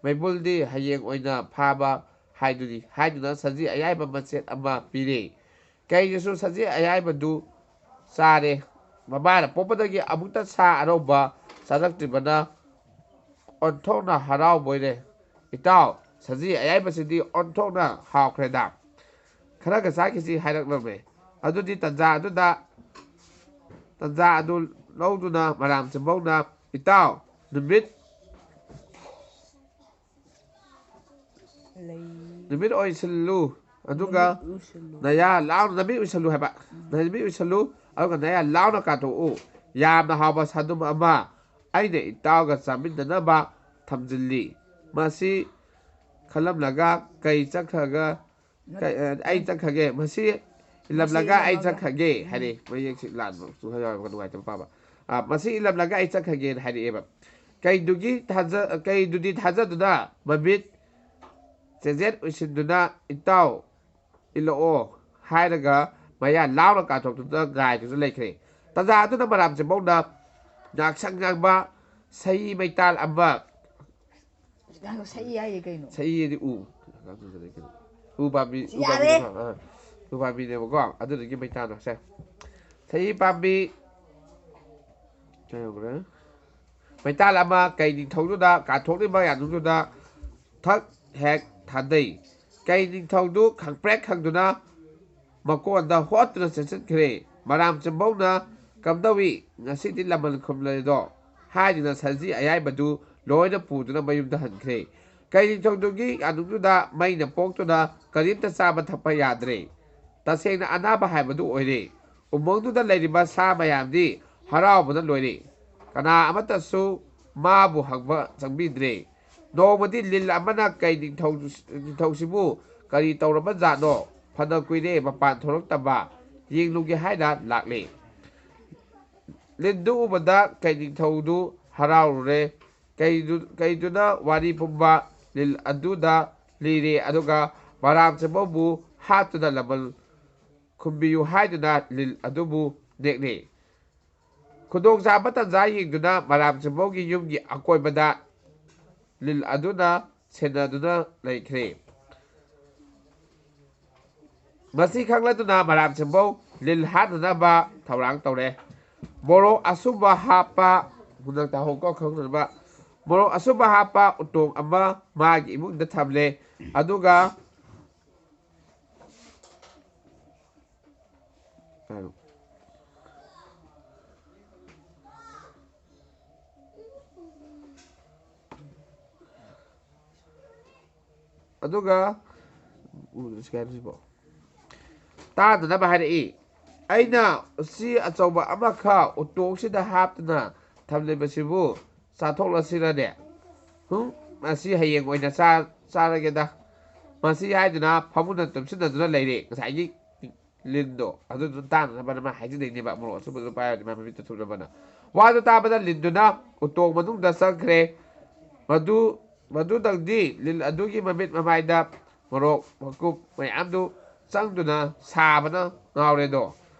ꯃꯩꯕꯨꯜꯗꯤ ꯍꯌꯦꯡ ꯑꯣꯏꯅ ꯐꯥꯕ ꯍꯥꯏꯗꯨꯅꯤ" ꯍꯥꯏꯗꯨꯅ ꯁꯖꯤ ꯑꯌꯥꯏꯕ ꯃꯆꯦꯠ ꯑꯃ ꯄꯤꯔꯦ꯫ ꯀꯩꯅꯁꯨ ꯁꯖꯤ ꯑꯌꯥꯏꯕꯗꯨ ꯆꯥꯔꯦ꯫ ꯃꯃꯥꯅ ꯄꯣꯛꯄꯗꯒꯤ ꯑꯃꯨꯛꯇ ꯁꯥ ꯑꯅꯧꯕ ꯆꯥꯔꯛꯇ꯭ꯔꯤꯕꯅ ꯑꯣꯟꯊꯣꯛꯅ ꯍꯔꯥꯎꯕꯣꯏꯔꯦ꯫ "ꯏꯇꯥꯎ, ꯁꯖꯤ ꯑꯌꯥꯏꯕꯁꯤꯗꯤ ꯑꯣꯟꯊꯣꯛꯅ ꯍꯥꯎꯈ꯭ꯔꯦꯗ꯫ ꯈꯔꯒ ꯆꯥꯈꯤꯁꯤ" ꯍꯥꯏꯔꯛꯂꯝꯃꯦ꯫ ꯑꯗꯨꯗꯤ ꯇꯟꯖꯥ ꯑꯗꯨꯗ, ꯇꯟꯖꯥ ꯑꯗꯨ ꯂꯧꯗꯨꯅ ꯃꯔꯥꯝ ꯆꯦꯝꯕꯧꯅ, "ꯏꯇꯥꯎ, ꯅꯨꯃꯤꯠ ꯂꯩ꯫ ꯅꯨꯃꯤꯠ ꯑꯣꯏꯁꯤꯜꯂꯨ, ꯑꯗꯨꯒ ꯅꯨꯃꯤꯠ ꯎꯏꯁꯤꯜꯂꯨ꯫ ꯅꯌꯥ ꯂꯥꯎꯅ ꯅꯨꯃꯤꯠ ꯎꯏꯁꯤꯜꯂꯨ" ꯍꯥꯏꯕ꯫ "ꯅꯨꯃꯤꯠ ꯎꯏꯁꯤꯜꯂꯨ, ꯑꯗꯨꯒ ꯅꯌꯥ ꯂꯥꯎꯅ ꯀꯥꯊꯣꯛꯎ꯫ ꯌꯥꯝꯅ ꯍꯥꯎꯕ ꯁꯥꯗꯨꯝ ꯑꯃ ꯑꯩꯅ ꯏꯇꯥꯎꯒ ꯆꯥꯃꯤꯟꯅꯅꯕ ꯊꯝꯖꯤꯜꯂꯤ꯫ ꯃꯁꯤ ꯈꯜꯂꯝꯂꯒ ꯀꯩ ꯆꯠꯈ꯭ꯔꯒ, ꯀꯩ, ꯑ, ꯑꯩ ꯆꯠꯈ꯭ꯔꯒꯦ꯫ ꯃꯁꯤ ꯏꯜꯂꯝꯂꯒ ꯑꯩ ꯏꯜꯂꯝꯂꯒ꯫ ꯆꯠꯈ꯭ꯔꯒꯦ" ꯎꯝ꯫ ꯍꯥꯏꯔꯦ꯫ ꯃꯌꯦꯛꯁꯤ ꯂꯥꯟꯕꯁꯨ ꯈꯔ ꯌꯥꯎꯋꯦꯕ, ꯅꯨꯡꯉꯥꯏꯇꯕ ꯄꯥꯕ꯫ ꯑ, "ꯃꯁꯤ ꯏꯜꯂꯝꯂꯒ ꯑꯩ ꯆꯠꯈ꯭ꯔꯒꯦꯅ" ꯍꯥꯏꯔꯛꯑꯦꯕ꯫ ꯀꯩꯗꯨꯒꯤ ꯊꯥꯖ-, ꯀꯩꯗꯨꯗꯤ ꯊꯥꯖꯗꯨꯅ ꯃꯃꯤꯠ ꯆꯦꯖꯦꯠ ꯎꯏꯁꯤꯟꯗꯨꯅ "ꯏꯇꯥꯎ, ꯏꯜꯂꯛꯑꯣ" ꯍꯥꯏꯔꯒ ꯃꯌꯥ ꯂꯥꯎꯅ ꯀꯥꯊꯣꯛꯇꯨꯅ ꯉꯥꯏꯗꯨꯅ ꯂꯩꯈ꯭ꯔꯦ꯫ ꯇꯟꯖꯥ ꯑꯗꯨꯗ ꯃꯔꯥꯝ ꯆꯦꯝꯕꯧꯅ ꯉꯥꯛꯁꯪ ꯉꯥꯡꯕ ꯁꯍꯤ ꯃꯩꯇꯥꯜ ꯑꯃ, ꯉꯥꯏꯈꯣ, ꯁꯛꯏ ꯍꯥꯏꯌꯦ ꯀꯩꯅꯣ? ꯁꯍꯤ ꯍꯥꯏꯗꯤ ꯎ꯫ ꯎ ꯄꯥꯝꯕꯤ, ꯁꯤ ꯎ ꯌꯥꯔꯦ꯫ ꯄꯥꯝꯕꯤꯅꯦꯕ, ꯑꯥ, ꯎ ꯄꯥꯝꯕꯤꯅꯦꯕꯀꯣ꯫ ꯑꯗꯨꯗꯨꯒꯤ ꯃꯩꯇꯥꯜꯗꯣ ꯁꯦ꯫ ꯁꯍꯤ ꯄꯥꯝꯕꯤ ꯀꯩ ꯌꯧꯈ꯭ꯔꯦ? ꯃꯩꯇꯥꯜ ꯑꯃ ꯀꯩ ꯅꯤꯡꯊꯧꯗꯨꯗ ꯀꯥꯊꯣꯛꯂꯤꯕ ꯌꯥꯅꯨꯗꯨꯗ ꯊꯛ ꯍꯦꯛ ꯊꯥꯗꯩ꯫ ꯀꯩ ꯅꯤꯡꯊꯧꯗꯨ ꯈꯪꯄ꯭ꯔꯦꯛ ꯈꯪꯗꯨꯅ ꯃꯀꯣꯟꯗ ꯍꯣꯠꯇꯨꯅ ꯆꯦꯟꯁꯤꯟꯈ꯭ꯔꯦ꯫ ꯃꯔꯥꯝ ꯆꯤꯝꯕꯧꯅ "ꯀꯝꯗꯧꯏ? ꯉꯁꯤꯗꯤ ꯂꯃꯟ ꯈꯨꯝꯂꯔꯦꯗꯣ?" ꯍꯥꯏꯗꯨꯅ ꯁꯟꯖꯤ ꯑꯌꯥꯏꯕꯗꯨ ꯂꯣꯏꯅ ꯄꯨꯗꯨꯅ ꯃꯌꯨꯝꯗ ꯍꯟꯈ꯭ꯔꯦ꯫ ꯀꯩ ꯅꯤꯡꯊꯧꯗꯨꯒꯤ ꯀꯥꯅꯨꯡꯗꯨꯗ ꯃꯩꯅ ꯄꯣꯛꯇꯨꯅ ꯀꯔꯤꯝꯇ ꯆꯥꯕ ꯊꯛꯄ ꯌꯥꯗ꯭ꯔꯦ꯫ ꯇꯁꯦꯡꯅ ꯑꯅꯥꯕ ꯍꯥꯏꯕꯗꯨ ꯑꯣꯏꯔꯦ꯫ ꯎꯃꯪꯗꯨꯗ ꯂꯩꯔꯤꯕ ꯁꯥ ꯃꯌꯥꯝꯗꯤ ꯍꯔꯥꯎꯕꯅ ꯂꯣꯏꯔꯦ꯫ ꯀꯅꯥ ꯑꯃꯠꯇꯁꯨ ꯃꯥꯕꯨ ꯍꯪꯕ ꯆꯪꯕꯤꯗ꯭ꯔꯦ꯫ ꯅꯣꯡꯃꯗꯤ ꯂꯤꯟ ꯑꯃꯅ ꯀꯩ ꯅꯤꯡꯊꯧ-, ꯅꯤꯡꯊꯧꯁꯤꯕꯨ "ꯀꯔꯤ ꯇꯧꯔꯕ ꯖꯥꯠꯅꯣ? ꯐꯅ ꯀꯨꯏꯔꯦ ꯃꯄꯥꯟ ꯊꯣꯛꯂꯛꯇꯕ, ꯌꯦꯡꯂꯨꯒꯦ" ꯍꯥꯏꯅ ꯂꯥꯛꯂꯦ꯫ ꯂꯤꯟꯗꯨ ꯎꯕꯗ ꯀꯩ ꯅꯤꯡꯊꯧꯗꯨ ꯍꯔꯥꯎꯔꯨꯔꯦ꯫ ꯀꯩꯗꯨ-, ꯀꯩꯗꯨꯅ ꯋꯥꯔꯤ ꯄꯨꯝꯕ ꯂꯤꯟ ꯑꯗꯨꯗ ꯂꯤꯔꯦ, ꯑꯗꯨꯒ ꯃꯔꯥꯝ ꯆꯤꯝꯕꯧꯕꯨ ꯍꯥꯠꯇꯨꯅ ꯂꯃꯟ ꯈꯨꯝꯕꯤꯌꯨ ꯍꯥꯏꯗꯨꯅ ꯂꯤꯟ ꯑꯗꯨꯕꯨ ꯅꯦꯛꯂꯦ꯫ ꯈꯨꯗꯣꯡꯆꯥꯕ ꯇꯟꯖꯥ ꯌꯦꯡꯗꯨꯅ ꯃꯔꯥꯝ ꯆꯤꯝꯕꯧꯒꯤ ꯌꯨꯝꯒꯤ ꯑꯀꯣꯏꯕꯗ ꯂꯤꯟ ꯑꯗꯨꯅ ꯁꯦꯟꯅꯗꯨꯅ ꯂꯩꯈ꯭ꯔꯦ꯫ ꯃꯁꯤ ꯈꯪꯂꯗꯨꯅ ꯃꯔꯥꯝ ꯆꯤꯝꯕꯧ ꯂꯤꯟ ꯍꯥꯠꯅꯅꯕ ꯊꯧꯔꯥꯡ ꯇꯧꯔꯦ꯫ ꯃꯣꯔꯣꯛ ꯑꯁꯨꯕ ꯍꯥꯞꯄ, ꯃꯨꯟꯅ ꯇꯥꯍꯧꯀꯣ ꯈꯪꯅꯅꯕ, ꯃꯣꯔꯣꯛ ꯑꯁꯨꯕ ꯍꯥꯞꯄ ꯎꯇꯣꯡ ꯑꯃ ꯃꯥꯒꯤ ꯏꯃꯨꯡꯗ ꯊꯝꯂꯦ꯫ ꯑꯗꯨꯒ ꯑꯗꯨꯒ ꯀꯩ ꯍꯥꯏꯕꯁꯤꯕꯣ? ꯇꯥꯗꯅꯕ ꯍꯥꯏꯔꯛꯏ꯫ "ꯑꯩꯅ ꯎꯆꯤ ꯑꯆꯧꯕ ꯑꯃꯈꯛ ꯎꯇꯣꯡꯁꯤꯗ ꯍꯥꯞꯇꯨꯅ ꯊꯝꯂꯤꯕꯁꯤꯕꯨ ꯆꯥꯊꯣꯛꯂꯁꯤꯔꯅꯦ? ꯍꯨꯝ, ꯃꯁꯤ ꯍꯌꯦꯡ ꯑꯣꯏꯅ ꯆꯥ-, ꯆꯥꯔꯒꯦꯗ"꯫ ꯃꯁꯤ ꯍꯥꯏꯗꯨꯅ ꯐꯃꯨꯡꯗ ꯇꯨꯝꯁꯤꯟꯅꯗꯨꯅ ꯂꯩꯔꯦ꯫ ꯉꯁꯥꯏꯒꯤ ꯂꯤꯟꯗꯣ ꯑꯗꯨꯗꯨꯅ ꯇꯥꯅꯅꯕꯅ ꯃꯥ ꯍꯥꯏꯖꯤꯟꯅꯩꯅꯦꯕ, ꯃꯣꯔꯣꯛ ꯑꯁꯨꯕꯗꯨ ꯄꯥꯏꯔꯗꯤ ꯃꯥ ꯃꯃꯤꯠꯇ ꯊꯨꯞꯅꯕꯅ꯫ ꯋꯥꯗꯨ ꯇꯥꯕꯗ ꯂꯤꯟꯗꯨꯅ ꯎꯇꯣꯡ ꯃꯅꯨꯡꯗ ꯆꯪꯈ꯭ꯔꯦ꯫ ꯃꯗꯨ, ꯃꯗꯨꯗꯪꯗꯤ ꯂꯤꯟ ꯑꯗꯨꯒꯤ ꯃꯃꯤꯠ ꯃꯃꯥꯏꯗ ꯃꯣꯔꯣꯛ ꯃꯀꯨꯞ ꯃꯌꯥꯝꯗꯨ ꯆꯪꯗꯨꯅ ꯁꯥꯕꯅ ꯉꯥꯎꯔꯦꯗꯣ꯫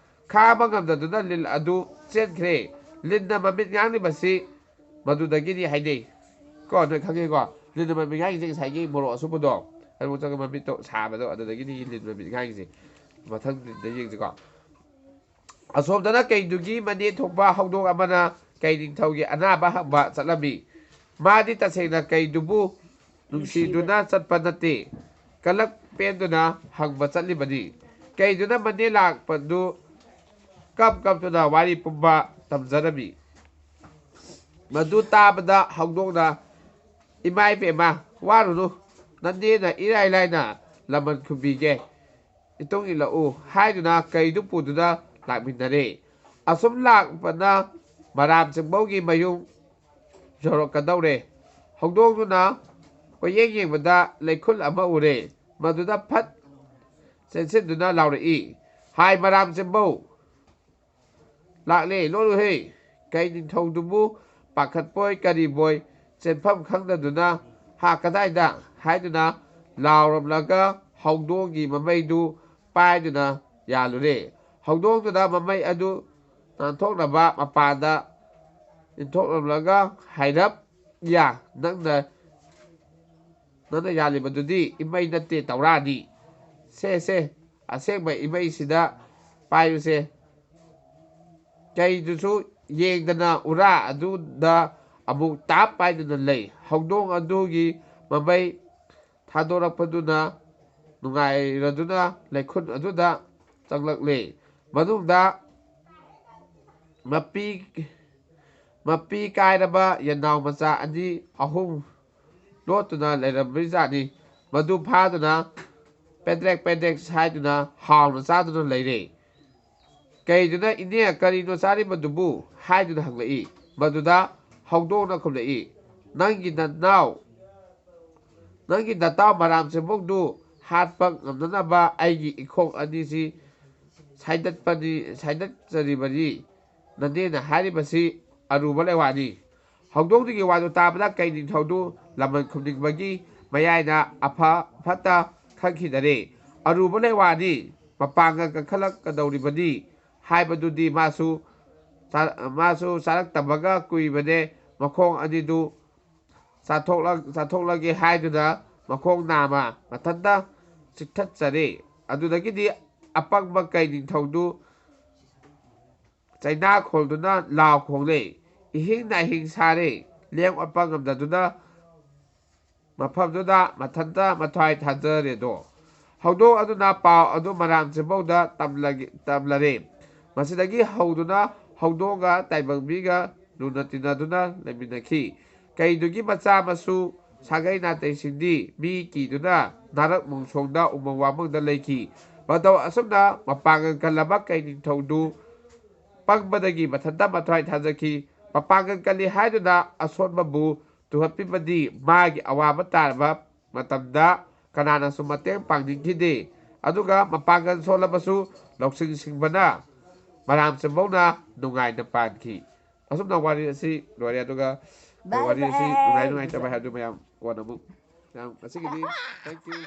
ꯈꯥꯡꯕ ꯉꯝꯗꯗꯨꯅ ꯂꯤꯟ ꯑꯗꯨ ꯆꯦꯟꯈ꯭ꯔꯦ꯫ ꯂꯤꯟꯅ ꯃꯃꯤꯠ ꯉꯥꯡꯂꯤꯕꯁꯤ ꯃꯗꯨꯗꯒꯤꯅꯤ ꯍꯥꯏꯅꯩ꯫ ꯀꯣ, ꯅꯣꯏ ꯈꯪꯉꯦꯀꯣ? ꯂꯤꯟꯅ ꯃꯃꯤꯠ ꯉꯥꯡꯉꯤꯁꯦ ꯉꯁꯥꯏꯒꯤ ꯃꯣꯔꯣꯛ ꯑꯁꯨꯕꯗꯣ, ꯑꯗꯨ ꯆꯪꯉ ꯃꯃꯤꯠꯇꯣ ꯁꯥꯕꯗꯣ, ꯑꯗꯨꯗꯒꯤꯅꯤ ꯂꯤꯟ ꯃꯃꯤꯠ ꯉꯥꯡꯉꯤꯁꯦ꯫ ꯃꯊꯪ ꯂꯤꯟꯗ ꯌꯦꯡꯁꯤꯀꯣ꯫ ꯑꯁꯣꯝꯗꯅ ꯀꯩꯗꯨꯒꯤ ꯃꯅꯦ ꯊꯣꯛꯄ ꯍꯧꯗꯣꯡ ꯑꯃꯅ ꯀꯩ ꯅꯤꯡꯊꯧꯒꯤ ꯑꯅꯥꯕ ꯍꯪꯕ ꯆꯠꯂꯝꯃꯤ꯫ ꯃꯥꯗꯤ ꯇꯁꯦꯡꯅ ꯀꯩꯗꯨꯕꯨ ꯅꯨꯡꯁꯤꯗꯨꯅ ꯆꯠꯄ ꯅꯠꯇꯦ, ꯀꯂꯛ ꯄꯦꯟꯗꯨꯅ ꯍꯪꯕ ꯆꯠꯂꯤꯕꯅꯤ꯫ ꯀꯩꯗꯨꯅ ꯃꯅꯦ ꯂꯥꯛꯄꯗꯨ ꯀꯞ ꯀꯞꯇꯨꯅ ꯋꯥꯔꯤ ꯄꯨꯝꯕ ꯇꯝꯖꯔꯝꯃꯤ꯫ ꯃꯗꯨ ꯇꯥꯕꯗ ꯍꯧꯗꯣꯡꯅ, "ꯏꯃꯥ ꯏꯕꯦꯝꯃ, ꯋꯥꯔꯨꯅꯨ, ꯅꯅꯦꯅ ꯏꯔꯥꯏ ꯂꯥꯏꯅ ꯂꯃꯟ ꯈꯨꯝꯕꯤꯒꯦ, ꯏꯇꯨꯡ ꯏꯜꯂꯛꯎ" ꯍꯥꯏꯗꯨꯅ ꯀꯩꯗꯨ ꯄꯨꯗꯨꯅ ꯂꯥꯛꯃꯤꯟꯅꯔꯦ꯫ ꯑꯁꯨꯝ ꯂꯥꯛꯄꯅ ꯃꯔꯥꯝ ꯆꯤꯡꯕꯧꯒꯤ ꯃꯌꯨꯝ ꯌꯧꯔꯛꯀꯗꯧꯔꯦ꯫ ꯍꯧꯗꯣꯡꯗꯨꯅ ꯀꯣꯏꯌꯦꯡ ꯌꯦꯡꯕꯗ ꯂꯩꯈꯨꯜ ꯑꯃ ꯎꯔꯦ꯫ ꯃꯗꯨꯗ ꯐꯠ ꯆꯦꯟꯁꯤꯟꯗꯨꯅ ꯂꯥꯎꯔꯛꯏ, "ꯍꯥꯏ ꯃꯔꯥꯝ ꯆꯤꯡꯕꯧ, ꯂꯥꯛꯂꯦ, ꯂꯣꯠꯂꯨꯍꯦ!" ꯀꯩ ꯅꯤꯡꯊꯧꯗꯨꯕꯨ ꯄꯥꯈꯠꯄꯣꯏ ꯀꯔꯤꯕꯣꯏ ꯆꯦꯟꯐꯝ ꯈꯪꯗꯗꯨꯅ, "ꯍꯥ, ꯀꯗꯥꯏꯗ?" ꯍꯥꯏꯗꯨꯅ ꯂꯥꯎꯔꯝꯂꯒ ꯍꯧꯗꯣꯡꯒꯤ ꯃꯃꯩꯗꯨ ꯄꯥꯏꯗꯨꯅ ꯌꯥꯜꯂꯨꯔꯦ꯫ ꯍꯧꯗꯣꯡꯗꯨꯅ ꯃꯃꯩ ꯑꯗꯨ ꯅꯥꯟꯊꯣꯛꯅꯕ ꯃꯄꯥꯟꯗ ꯏꯟꯊꯣꯛꯂꯝꯂꯒ, "ꯍꯥꯏꯔꯞ ꯌꯥ, ꯅꯪꯅ, ꯅꯪꯅ ꯌꯥꯜꯂꯤꯕꯗꯨꯗꯤ ꯏꯃꯩ ꯅꯠꯇꯦ, ꯇꯧꯔꯥꯅꯤ꯫ ꯁꯦ, ꯁꯦ, ꯑꯁꯦꯡꯕ ꯏꯃꯩꯁꯤꯗ ꯄꯥꯏꯌꯨꯁꯦ"꯫ ꯀꯩꯗꯨꯁꯨ ꯌꯦꯡꯗꯅ ꯎꯔꯥ ꯑꯗꯨꯗ ꯑꯃꯨꯛ ꯇꯥꯞ ꯄꯥꯏꯗꯨꯅ ꯂꯩ꯫ ꯍꯧꯗꯣꯡ ꯑꯗꯨꯒꯤ ꯃꯃꯩ ꯊꯥꯗꯣꯔꯛꯄꯗꯨꯅ ꯅꯨꯡꯉꯥꯏꯔꯗꯨꯅ ꯂꯩꯈꯨꯜ ꯑꯗꯨꯗ ꯆꯪꯂꯛꯂꯦ꯫ ꯃꯅꯨꯡꯗ ꯃꯄꯤ, ꯃꯄꯤ ꯀꯥꯏꯔꯕ ꯌꯦꯟꯅꯥꯎ ꯃꯆꯥ ꯑꯅꯤ ꯑꯍꯨꯝ ꯂꯣꯠꯇꯨꯅ ꯂꯩꯔꯝꯕꯖꯥꯠꯅꯤ꯫ ꯃꯗꯨ ꯐꯥꯗꯨꯅ ꯄꯦꯗ꯭ꯔꯦꯛ ꯄꯦꯗ꯭ꯔꯦꯛ ꯁꯥꯏꯗꯨꯅ ꯍꯥꯎꯅ ꯆꯥꯗꯨꯅ ꯂꯩꯔꯦ꯫ ꯀꯩꯗꯨꯅ, "ꯏꯅꯦ, ꯀꯔꯤꯅꯣ ꯆꯥꯔꯤꯕꯗꯨꯕꯨ?" ꯍꯥꯏꯗꯨꯅ ꯍꯪꯂꯛꯏ꯫ ꯃꯗꯨꯗ ꯍꯧꯗꯣꯡꯅ ꯈꯨꯝꯂꯛꯏ, "ꯅꯪꯒꯤ ꯅꯅꯥꯎ, ꯅꯪꯒꯤ ꯅꯇꯥꯎ ꯃꯔꯥꯝ ꯆꯦꯝꯕꯧꯗꯨ ꯍꯥꯠꯄ ꯉꯝꯅꯅꯕ ꯑꯩꯒꯤ ꯏꯈꯣꯡ ꯑꯅꯤꯁꯤ ꯁꯥꯏꯗꯠꯄꯅꯤ, ꯁꯥꯏꯗꯠꯆꯔꯤꯕꯅꯤ꯫ ꯅꯅꯦꯅ ꯍꯥꯏꯔꯤꯕꯁꯤ ꯑꯔꯨꯕ ꯂꯩꯋꯥꯅꯤ"꯫ ꯍꯧꯗꯣꯡꯗꯨꯒꯤ ꯋꯥꯗꯨ ꯇꯥꯕꯗ ꯀꯩ ꯅꯤꯡꯊꯧꯗꯨ ꯂꯃꯟ ꯈꯨꯝꯅꯤꯡꯕꯒꯤ ꯃꯌꯥꯏꯅ ꯑꯐ ꯐꯠꯇ ꯈꯟꯈꯤꯗꯔꯦ꯫ "ꯑꯔꯨꯕ ꯂꯩꯋꯥꯅꯤ, ꯃꯄꯥꯡꯒꯜ ꯀꯟꯈꯠꯂꯛꯀꯗꯧꯔꯤꯕꯅꯤ" ꯍꯥꯏꯕꯗꯨꯗꯤ ꯃꯥꯁꯨ ꯆꯥ-, ꯃꯥꯁꯨ ꯆꯥꯔꯛꯇꯕꯒ ꯀꯨꯏꯕꯅꯦ꯫ ꯃꯈꯣꯡ ꯑꯅꯤꯗꯨ ꯆꯥꯊꯣꯛꯂ-, ꯆꯥꯊꯣꯛꯂꯒꯦ ꯍꯥꯏꯗꯨꯅ ꯃꯈꯣꯡ ꯅꯥꯝꯃ ꯃꯊꯟꯇ ꯆꯤꯛꯊꯠꯆꯔꯦ꯫ ꯑꯗꯨꯗꯒꯤꯗꯤ ꯑꯄꯪꯕ ꯀꯩ ꯅꯤꯡꯊꯧꯗꯨ ꯆꯩꯅꯥ ꯈꯣꯜꯗꯨꯅ ꯂꯥꯎ ꯈꯣꯡꯂꯦ꯫ ꯏꯍꯤꯡ ꯅꯥꯍꯤꯡ ꯁꯥꯔꯦ꯫ ꯂꯦꯡ ꯑꯣꯠꯄ ꯉꯝꯗꯗꯨꯅ ꯃꯐꯝꯗꯨꯗ ꯃꯊꯟꯇ ꯃꯊ꯭ꯋꯥꯏ ꯊꯥꯖꯔꯦꯗꯣ꯫ ꯍꯧꯗꯣꯡ ꯑꯗꯨꯅ ꯄꯥꯎ ꯑꯗꯨ ꯃꯔꯥꯝ ꯆꯤꯝꯕꯧꯗ ꯇꯝꯂꯔꯦ꯫ ꯃꯁꯤꯗꯒꯤ ꯍꯧꯗꯨꯅ ꯍꯧꯗꯣꯡꯒ ꯇꯥꯏꯕꯪꯕꯤꯒ ꯂꯨꯅ ꯇꯤꯟꯅꯗꯨꯅ ꯂꯩꯃꯤꯟꯅꯈꯤ꯫ ꯀꯩꯗꯨꯒꯤ ꯃꯆꯥ ꯃꯁꯨ ꯁꯥꯒꯩ ꯅꯥꯇꯩꯁꯤꯡꯗꯤ ꯃꯤ ꯀꯤꯗꯨꯅ ꯅꯥꯔꯛ ꯃꯣꯡꯁꯣꯡꯗ ꯎꯃꯪ ꯋꯥꯃꯪꯗ ꯂꯩꯈꯤ꯫ ꯃꯇꯧ ꯑꯁꯨꯝꯅ ꯃꯄꯥꯡꯒꯜ ꯀꯜꯂꯕ ꯀꯩ ꯅꯤꯡꯊꯧꯗꯨ ꯄꯪꯕꯗꯒꯤ ꯃꯊꯟꯇ ꯃꯊ꯭ꯋꯥꯏ ꯊꯥꯖꯈꯤ꯫ ꯃꯄꯥꯡꯒꯜ ꯀꯜꯂꯤ ꯍꯥꯏꯗꯨꯅ ꯑꯁꯣꯟꯕꯕꯨ ꯇꯨꯍꯠꯄꯤꯕꯗꯤ ꯃꯥꯒꯤ ꯑꯋꯥꯕ ꯇꯥꯔꯕ ꯃꯇꯝꯗ ꯀꯅꯥꯅꯁꯨ ꯃꯇꯦꯡ ꯄꯥꯡꯅꯤꯡꯈꯤꯗꯦ꯫ ꯑꯗꯨꯒ ꯃꯄꯥꯡꯒꯜ ꯁꯣꯜꯂꯕꯁꯨ ꯂꯧꯁꯤꯡ ꯁꯤꯡꯕꯅ ꯃꯔꯥꯝ ꯆꯤꯝꯕꯧꯅ ꯅꯨꯡꯉꯥꯏꯅ ꯄꯥꯟꯈꯤ꯫ ꯑꯁꯨꯝꯅ ꯋꯥꯔꯤ ꯑꯁꯤ ꯂꯣꯏꯔꯦ꯫ ꯑꯗꯨꯒ ꯑꯩꯈꯣꯏ ꯋꯥꯔꯤ ꯑꯁꯤ ꯅꯨꯡꯉꯥꯏ ꯅꯨꯡꯉꯥꯏꯇꯕ ꯍꯥꯏꯕꯗꯨ ꯃꯌꯥꯝ ꯀꯣꯟꯅ ꯑꯃꯨꯛ ꯃꯌꯥꯝ ꯉꯁꯤꯒꯤꯗꯤ thank you꯫